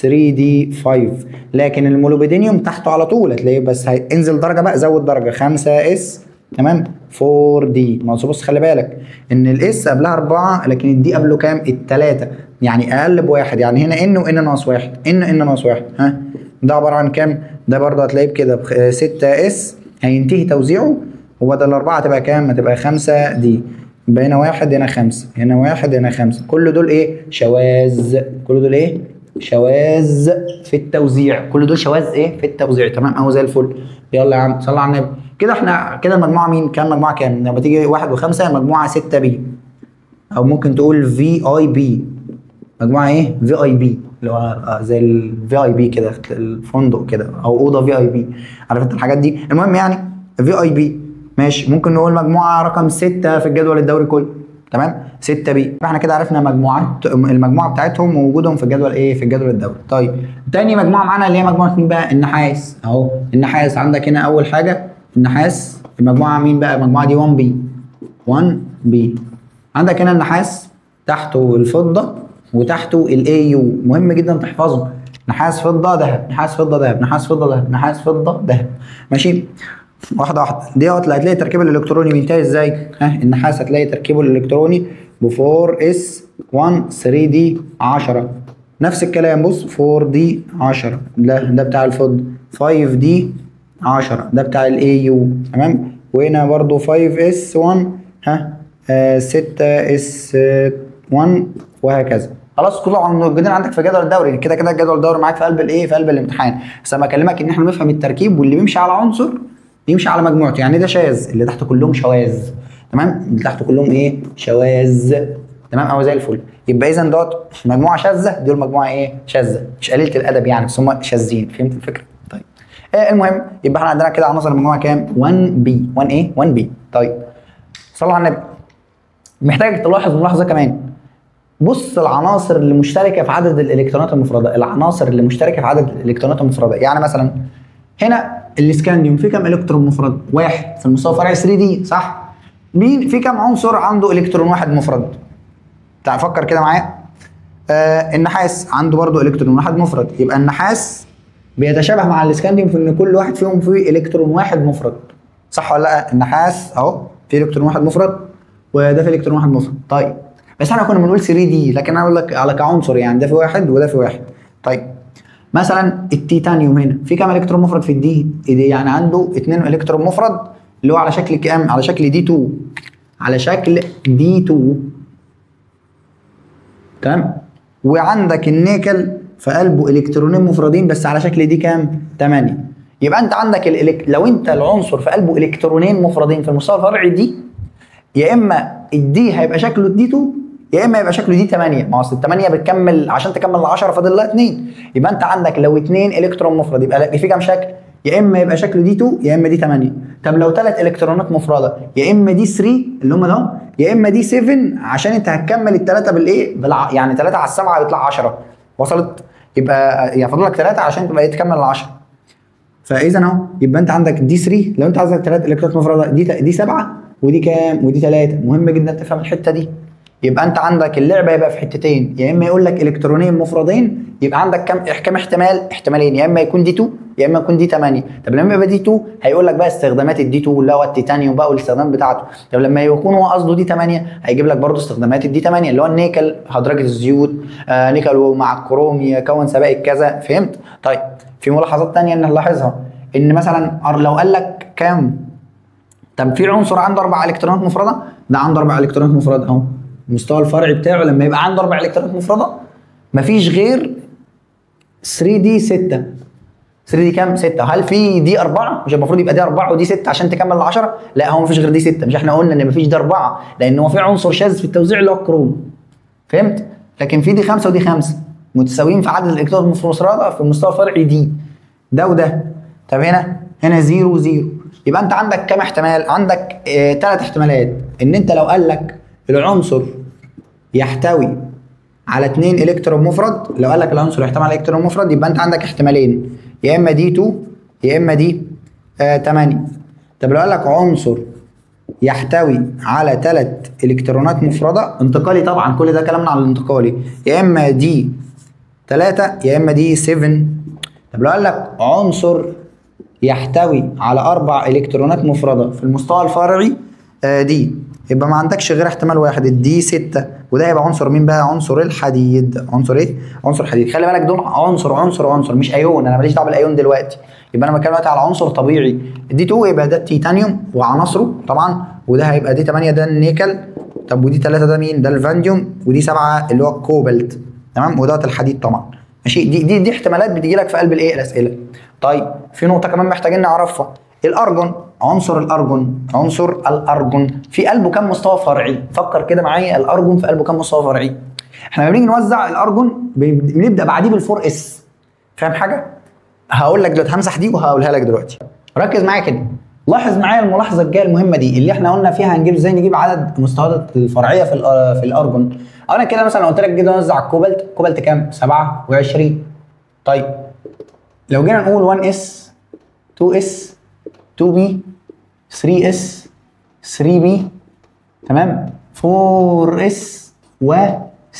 3 d 5، لكن الموليبيدينيوم تحته على طول هتلاقيه، بس انزل درجه بقى، زود درجه 5 s، تمام، 4 d. ما بص خلي بالك ان ال s قبلها 4 لكن ال d قبله كام؟ الثلاثة، يعني اقل بواحد. يعني هنا n و n ناقص 1، n n ناقص 1. ها ده عبارة عن كام؟ ده برضه هتلاقيه بكده 6 s، هينتهي توزيعه، وبدل 4 تبقى كام؟ هتبقى 5 d. يبقى هنا 1 هنا 5 هنا 1 هنا 5. كل دول ايه؟ شواذ. كل دول ايه؟ شواذ في التوزيع. كل دول شواذ ايه؟ في التوزيع. تمام اهو زي الفل. يلا يا عم صلى على النبي. كده احنا كده المجموعة مين؟ كام مجموعة كام؟ لما تيجي 1 و5 مجموعة 6 b، او ممكن تقول VIP. مجموعة ايه؟ VIP، اللي هو زي ال VIP كده، الفندق كده، او اوضة VIP، عارف انت الحاجات دي. المهم يعني VIP ماشي. ممكن نقول مجموعة رقم 6 في الجدول الدوري كله. تمام؟ 6 b. فاحنا كده عرفنا مجموعات المجموعة بتاعتهم ووجودهم في الجدول ايه؟ في الجدول الدوري. طيب تاني مجموعة معانا اللي هي مجموعة مين بقى؟ النحاس. اهو النحاس عندك هنا اول حاجة النحاس، المجموعة مين بقى؟ المجموعة دي 1 b، 1 b. عندك هنا النحاس تحته الفضة وتحته ال Au. مهم جدا تحفظه، نحاس فضة ذهب، نحاس فضة ذهب، نحاس فضة ذهب، نحاس فضة ذهب. ماشي؟ واحدة واحدة. دي هتلاقي التركيب الالكتروني بينتهي ازاي؟ ها النحاس هتلاقي تركيبه الالكتروني ب 4 s 1 3 d 10. نفس الكلام بص 4 d 10، ده بتاع الفضة، 5 d 10 ده بتاع ال Au. تمام؟ وهنا برضو 5 s 1، ها 6 s 1 وهكذا. خلاص كله موجودين عندك في الجدول الدوري. كده كده الجدول الدوري معاك في قلب الايه؟ في قلب الامتحان. بس انا بكلمك ان احنا بنفهم التركيب، واللي بيمشي على عنصر يمشي على مجموعته. يعني ده شاذ، اللي تحته كلهم شواذ. تمام؟ اللي تحته كلهم ايه؟ شواذ. تمام اهو زي الفل. يبقى اذا دوت مجموعة شاذة، دول مجموعة ايه؟ شاذة، مش قليله الادب يعني، بس هم شاذين. فهمت الفكرة؟ طيب المهم يبقى احنا عندنا كده عناصر المجموعة كام؟ 1 b. 1 ايه؟ 1 b. طيب صلوا على النبي. محتاجك تلاحظ ملاحظة كمان. بص العناصر اللي مشتركة في عدد الالكترونات المفردة، العناصر اللي مشتركة في عدد الالكترونات المفردة. يعني مثلا هنا الاسكانديوم في كام الكترون مفرد؟ واحد في المستوى الفرعي 3 d، صح؟ مين في كام عنصر عنده الكترون واحد مفرد؟ تعال فكر كده معايا. النحاس عنده برضه الكترون واحد مفرد، يبقى النحاس بيتشابه مع الاسكانديوم في ان كل واحد فيهم فيه الكترون واحد مفرد، صح ولا لا؟ النحاس اهو فيه الكترون واحد مفرد وده فيه الكترون واحد مفرد. طيب بس احنا كنا بنقول 3 d، لكن انا اقول لك على كعنصر، يعني ده في واحد وده في واحد. طيب مثلا التيتانيوم هنا في كام الكترون مفرد في ال d؟ يعني عنده 2 الكترون مفرد اللي هو على شكل كام؟ على شكل d 2، على شكل d 2. تمام؟ وعندك النيكل في قلبه الكترونين مفردين بس على شكل d كام؟ 8. يبقى انت عندك لو انت العنصر في قلبه الكترونين مفردين في المستوى الفرعي d، يا اما ال d هيبقى شكله d 2 يا اما يبقى شكله d 8. ما هو اصل ال 8 بتكمل عشان تكمل ال 10 فاضل لها 2، يبقى انت عندك لو 2 الكترون مفرد يبقى في كام شكل؟ يا اما يبقى شكله d 2 يا اما d 8. طب لو 3 الكترونات مفرده يا اما d 3 اللي هم ده يا اما d 7، عشان انت هتكمل الثلاثة بالايه؟ يعني 3 على 7 يطلع 10. وصلت؟ يبقى يعني فاضل لك 3 عشان تبقى تكمل ال 10. فاذا اهو يبقى انت عندك d 3 لو انت عايز 3 الكترونات مفرده، دي 7 ودي كام؟ ودي 3. مهم جدا تفهم الحتة دي. يبقى انت عندك اللعبة يبقى في حتتين، يا اما يقول لك الكترونين مفردين يبقى عندك كام احتمال؟ احتمالين، يا اما يكون d 2 يا اما يكون d 8. طب لما يبقى d 2 هيقول لك بقى استخدامات ال d 2 اللي هو التيتانيوم بقى والاستخدامات بتاعته. طب لما يكون هو قصده d 8 هيجيب لك برضه استخدامات ال d 8 اللي هو النيكل، هدرجه الزيوت، نيكل ومع الكروم يكون سبائك كذا. فهمت؟ طيب في ملاحظات ثانية نلاحظها، ان مثلا لو قال لك كام، طب في عنصر عنده 4 الكترونات مفرده، ده عنده 4 الكترونات مفرده اهو، المستوى الفرعي بتاعه لما يبقى عنده 4 الكترونات مفرده مفيش غير 3 d 6. 3 d كام؟ 6. هل في d 4؟ مش المفروض يبقى d 4 و d 6 عشان تكمل 10؟ لا، هو مفيش غير d 6. مش احنا قلنا ان مفيش d 4 لان هو في عنصر شاذ في التوزيع اللي هو الكروم. فهمت؟ لكن في d 5 و d 5 متساويين في عدد الالكترونات المفردة في المستوى الفرعي d ده وده. طب هنا 0 0. يبقى انت عندك كام احتمال؟ عندك 3 احتمالات. ان انت لو قال لك العنصر يحتوي على 2 الكترون مفرد، لو قال لك العنصر يحتوي على الكترون مفرد يبقى انت عندك احتمالين، يا اما d 2 يا اما d 8. طب لو قال لك عنصر يحتوي على 3 الكترونات مفرده، انتقالي طبعا كل ده كلامنا على الانتقالي، يا اما d 3 يا اما d 7. طب لو قال لك عنصر يحتوي على 4 الكترونات مفرده في المستوى الفرعي d، يبقى ما عندكش غير احتمال واحد، ال d 6، وده هيبقى عنصر مين بقى؟ عنصر الحديد. عنصر ايه؟ عنصر الحديد. خلي بالك دول عنصر عنصر عنصر مش ايون، انا ماليش دعوه بالايون دلوقتي، يبقى انا بتكلم دلوقتي على عنصر طبيعي. d 2 يبقى ده التيتانيوم وعناصره طبعا، وده هيبقى d 8 ده النيكل، طب و d 3 ده مين؟ ده الفانديوم، و d 7 اللي هو الكوبالت، تمام، وده الحديد طبعا. ماشي، دي احتمالات بتيجي لك في قلب الايه؟ الاسئلة. طيب في نقطة كمان محتاجين نعرفها، الارجون، عنصر الارجون، عنصر الارجون في قلبه كام مستوى فرعي؟ فكر كده معايا، الارجون في قلبه كام مستوى فرعي؟ احنا لما بنيجي نوزع الارجون بنبدا بعديه بال four s. فاهم حاجة؟ هقول لك دلوقتي، همسح دي وهقولها لك دلوقتي. ركز معايا كده، لاحظ معايا الملاحظة الجاية المهمة دي اللي احنا قلنا فيها هنجيب ازاي نجيب عدد المستويات الفرعية في الارجون. انا كده مثلا قلت لك جينا نوزع الكوبالت، الكوبالت كام؟ 27. طيب لو جينا نقول 1 s 2 s 2 p 3 s 3 p، تمام، 4 s و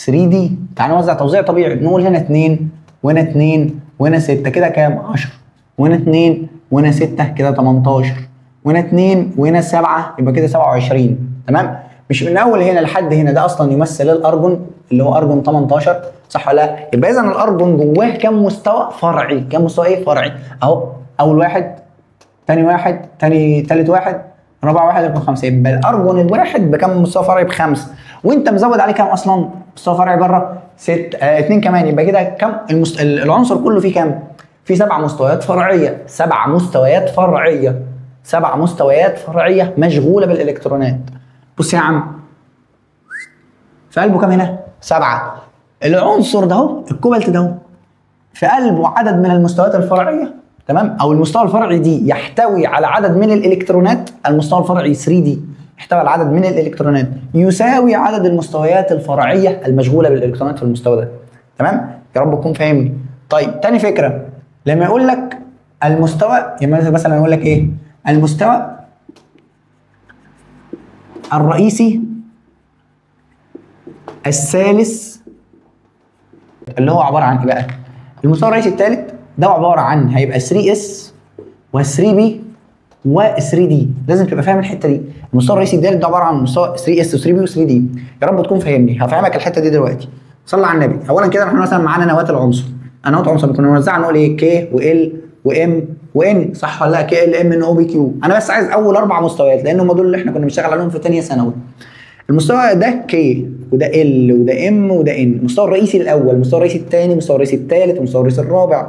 3 d. تعالى نوزع توزيع طبيعي، نقول هنا 2 وهنا 2 وهنا 6، كده كام؟ 10، وهنا 2 وهنا 6 كده 18، وهنا 2 وهنا 7 يبقى كده 27. تمام؟ مش من اول هنا لحد هنا ده اصلا يمثل الارجون اللي هو ارجون 18، صح ولا لا؟ يبقى اذا الارجون جواه كام مستوى فرعي؟ كام مستوى ايه؟ فرعي. اهو اول واحد، تاني واحد، تاني تالت واحد، رابع واحد، يبقى 5. يبقى الارجون الواحد بكام مستوى فرعي؟ ب5، وانت مزود عليه كام اصلا؟ مستوى فرعي بره 6 2 كمان، يبقى كده كام العنصر كله فيه كام؟ فيه 7 مستويات فرعية، 7 مستويات فرعية، 7 مستويات فرعية مشغولة بالالكترونات. بص يا عم، في قلبه كام هنا؟ 7. العنصر ده اهو، الكوبالت ده اهو، في قلبه عدد من المستويات الفرعية، تمام؟ او المستوى الفرعي d يحتوي على عدد من الالكترونات، المستوى الفرعي 3 d يحتوي على عدد من الالكترونات يساوي عدد المستويات الفرعية المشغوله بالالكترونات في المستوى ده. تمام؟ يا رب تكون فاهمني. طيب تاني فكرة، لما يقول لك المستوى، يعني مثلا يقول لك ايه؟ المستوى الرئيسي الثالث اللي هو عبارة عن ايه بقى؟ المستوى الرئيسي الثالث ده عبارة عن هيبقى 3 s و 3 p و 3 d. لازم تبقى فاهم الحتة دي. المستوى الرئيسي الثالث ده عبارة عن مستوى 3 s و 3 p و 3 d. يا رب تكون فاهمني، هفهمك الحتة دي دلوقتي. صلى على النبي. اولا كده احنا مثلا معانا نواه العنصر، نواه عنصر كنا بنوزعها نقول ايه؟ K و L و M و N، صح ولا لا؟ K L M N O P Q. انا بس عايز اول 4 مستويات لان هم دول اللي احنا كنا بنشتغل عليهم في ثانية ثانوي. المستوى ده K وده L وده M وده N، المستوى الرئيسي الاول، المستوى الرئيسي الثاني، المستوى الرئيسي الثالث، المستوى الرئيسي الرابع.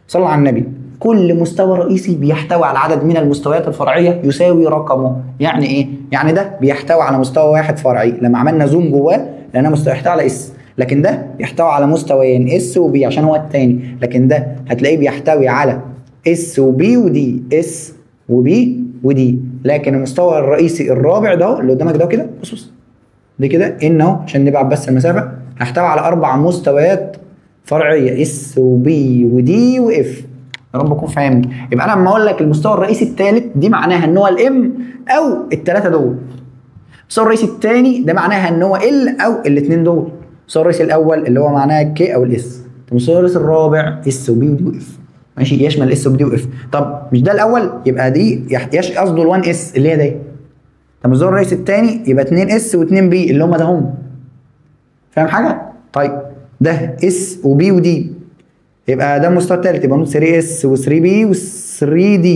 صلى على النبي. كل مستوى رئيسي بيحتوي على عدد من المستويات الفرعية يساوي رقمه. يعني ايه؟ يعني ده بيحتوي على مستوى واحد فرعي لما عملنا zoom جواه لانه مستوى يحتوي على s، لكن ده يحتوي على مستويين s و p عشان هو الثاني، لكن ده هتلاقيه بيحتوي على s و p و d، s و p و d. لكن المستوى الرئيسي الرابع ده اللي قدامك ده كده، بص بص دي كده N اهو عشان نبعد بس المسافة، هيحتوي على 4 مستويات فرعية s و p و d و f. يا رب تكون فاهمني. يبقى انا لما اقول لك المستوى الرئيسي الثالث دي معناها ان هو ال M او الثلاثة دول. المستوى الرئيسي الثاني ده معناها ان هو L او الاثنين دول. المستوى الرئيسي الاول اللي هو معناها K او ال S. المستوى الرئيسي الرابع S و P و D و F. ماشي، يشمل S و P و F. طب مش ده الاول، يبقى دي قصده ال 1 S اللي هي دي. طب المستوى الرئيسي الثاني يبقى 2 S و2 P اللي هم ده هم. فاهم حاجة؟ طيب ده S و P و D، يبقى ده المستوى الثالث، يبقى نقول 3 S و3 P و3 D.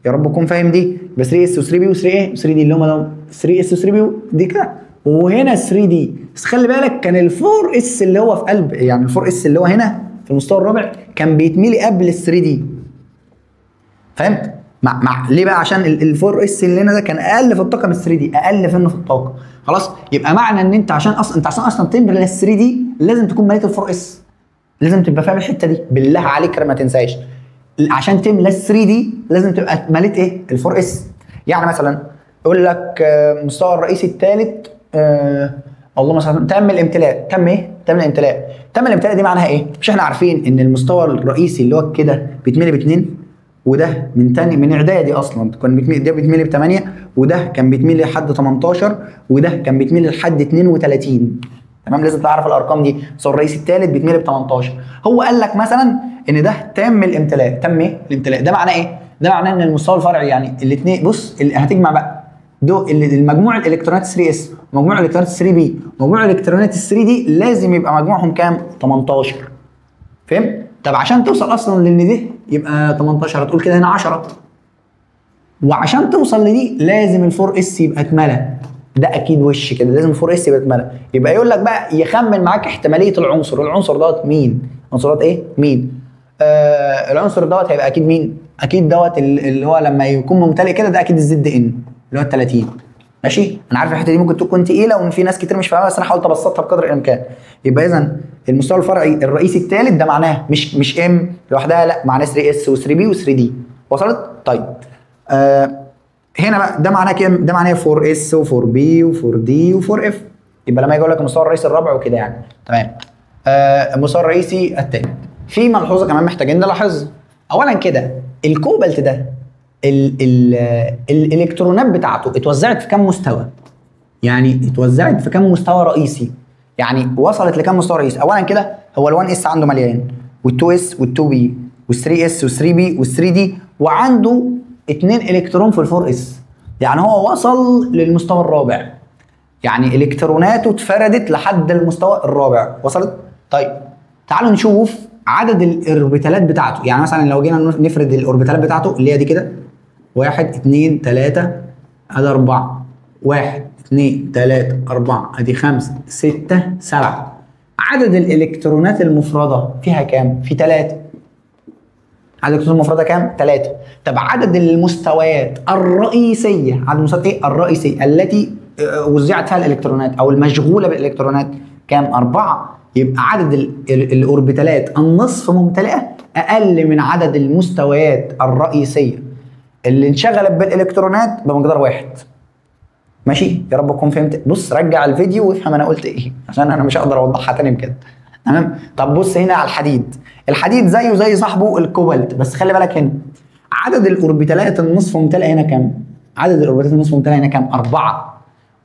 يا رب تكون فاهم دي. يبقى 3 S و3 P و3 ايه؟ و3 D اللي هم ده 3 S و3 P دي كده، وهنا 3 D. بس خلي بالك كان ال 4 S اللي هو في قلب، يعني ال 4 S اللي هو هنا في المستوى الرابع كان بيتملي قبل ال 3 D. فهمت؟ مع ليه بقى؟ عشان ال 4 S اللي هنا ده كان اقل في الطاقة من 3 D، اقل في الطاقة. خلاص، يبقى معنى ان انت عشان اصلا انت عشان اصلا تملى ال 3 D لازم تكون مليت ال 4 S. لازم تبقى فاهم الحتة دي، بالله عليك ما تنساش. عشان تملى ال 3 D لازم تبقى مليت ايه؟ ال 4 S. يعني مثلا يقول لك المستوى الرئيسي الثالث اللهم صل، تم الامتلاء. تم ايه؟ تم الامتلاء. تم الامتلاء دي معناها ايه؟ مش احنا عارفين ان المستوى الرئيسي اللي هو كده بيتملي باثنين، وده من تاني من اعدادي اصلا كان بيتملي، ده بيتملي ب 8، وده كان بيتملي لحد 18، وده كان بيتملي لحد 32. تمام، لازم تعرف الارقام دي. المستوى الرئيسي الثالث بيتملي ب 18. هو قال لك مثلا ان ده تم الامتلاء. تم ايه؟ الامتلاء. ده معناه ايه؟ ده معناه ان المستوى الفرعي يعني الاثنين، بص هتجمع بقى دول المجموع الالكترونات 3 S ومجموع الالكترونات 3 P ومجموع الالكترونات 3 D لازم يبقى مجموعهم كام؟ 18. فهمت؟ طب عشان توصل اصلا لان ده يبقى 18 هتقول كده هنا 10، وعشان توصل لدي لازم ال 4 S يبقى اتملى. ده اكيد وش كده لازم ال 4 S يبقى اتملى. يبقى يقول لك بقى يخمن معاك احتمالية العنصر، العنصر دوت مين؟ العنصر دوت ايه؟ مين؟ العنصر دوت هيبقى اكيد مين؟ اكيد دوت اللي هو لما يكون ممتلئ كده ده اكيد ال Zn اللي هو ال 30. ماشي؟ انا عارف الحتة دي ممكن تكون تقيلة وان في ناس كتير مش فاهمها، بس انا حاولت ابسطها بقدر الامكان. يبقى اذا المستوى الفرعي الرئيسي الثالث ده معناه مش M لوحدها، لا معناه 3 S و3 P و3 D. وصلت؟ طيب هنا بقى ده معناه كام؟ ده معناه 4 S و4 P و4 D و4 F. يبقى لما يجي يقول لك المستوى الرئيسي الرابع وكده يعني. تمام. المستوى الرئيسي الثالث. في ملحوظة كمان محتاجين نلاحظها. اولا كده الكوبالت ده ال ال الالكترونات بتاعته اتوزعت في كام مستوى؟ يعني اتوزعت في كام مستوى رئيسي؟ يعني وصلت لكام مستوى رئيسي؟ اولا كده هو ال 1 S عنده مليان، وال 2 S وال 2 P وال 3 S وال 3 P وال 3 D، وعنده 2 الكترون في ال 4 S. يعني هو وصل للمستوى الرابع، يعني الكتروناته اتفردت لحد المستوى الرابع. وصلت؟ طيب تعالوا نشوف عدد الاوربيتالات بتاعته. يعني مثلا لو جينا نفرد الاوربيتالات بتاعته اللي هي دي كده 1 2 3 ادي 4، 1 2 3 4 ادي 5 6 7. عدد الالكترونات المفردة فيها كام؟ في 3. عدد الالكترونات المفردة كام؟ 3. طب عدد المستويات الرئيسية، عدد المستويات ايه؟ الرئيسية التي وزعت فيها الالكترونات او المشغوله بالالكترونات كام؟ 4. يبقى عدد الاوربيتالات النصف ممتلئة اقل من عدد المستويات الرئيسية اللي انشغلت بالالكترونات بمقدار 1. ماشي؟ يا رب تكون فهمت. بص رجع الفيديو وافهم انا قلت ايه عشان انا مش هقدر اوضحها تاني بكده. تمام؟ طب بص هنا على الحديد. الحديد زيه زي صاحبه الكوبالت، بس خلي بالك هنا عدد الاوربيتالات النصف ممتلئة هنا كام؟ عدد الاوربيتالات النصف ممتلئة هنا كام؟ 4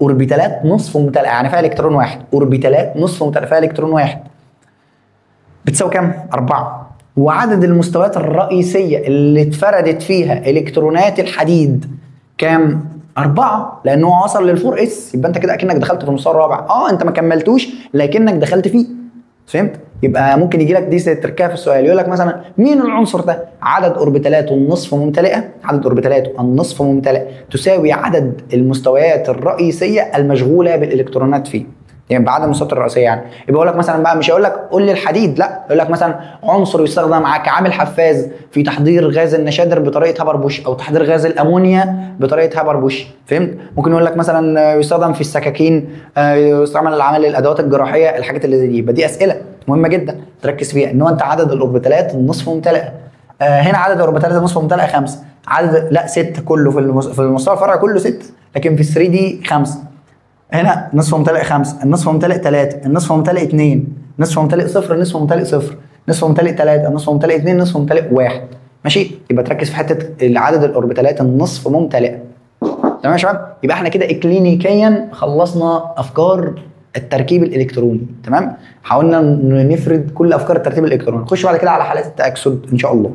اوربيتالات نصف ممتلئة، يعني فيها الكترون واحد. اوربيتالات نصف ممتلئة فيها الكترون واحد بتساوي كام؟ 4. وعدد المستويات الرئيسية اللي اتفردت فيها الكترونات الحديد كام؟ 4، لأنه هو وصل لل four s. يبقى أنت كده أكنك دخلت في المستوى الرابع. أنت ما كملتوش لكنك دخلت فيه. فهمت؟ يبقى ممكن يجي لك دي تركها في السؤال، يقول لك مثلا مين العنصر ده؟ عدد اوربيتالاته النصف ممتلئة، عدد اوربيتالاته النصف ممتلئ تساوي عدد المستويات الرئيسية المشغوله بالالكترونات فيه. يعني بعدد المستويات الرئيسية. يعني يبقى يقول لك مثلا بقى، مش هيقول لك قول لي الحديد، لا يقول لك مثلا عنصر يستخدم كعامل حفاز في تحضير غاز النشادر بطريقة هابر بوش، او تحضير غاز الامونيا بطريقة هابر بوش. فهمت؟ ممكن يقول لك مثلا يستخدم في السكاكين، يستعمل لعمل الادوات الجراحية، الحاجات اللي زي دي. يبقى دي اسئلة مهمة جدا تركز فيها، ان هو انت عدد الاوربيتالات النصف ممتلئة. هنا عدد الاوربيتالات النصف ممتلئة 5، عدد لا 6 كله في المستوى الفرعي كله 6، لكن في 3 دي 5. هنا نصف ممتلئ 5، النصف ممتلئ 3، النصف ممتلئ 2، نصف ممتلئ 0، نصف ممتلئ 0، نصف ممتلئ 3، نصف ممتلئ 2، نصف ممتلئ 1. ماشي؟ يبقى تركز في حتة عدد الاوربيتالات النصف ممتلئة. تمام يا شباب؟ يبقى احنا كده اكلينيكيا خلصنا افكار التركيب الالكتروني. تمام؟ حاولنا نفرد كل افكار الترتيب الالكتروني. نخش بعد كده على حالات التاكسد ان شاء الله.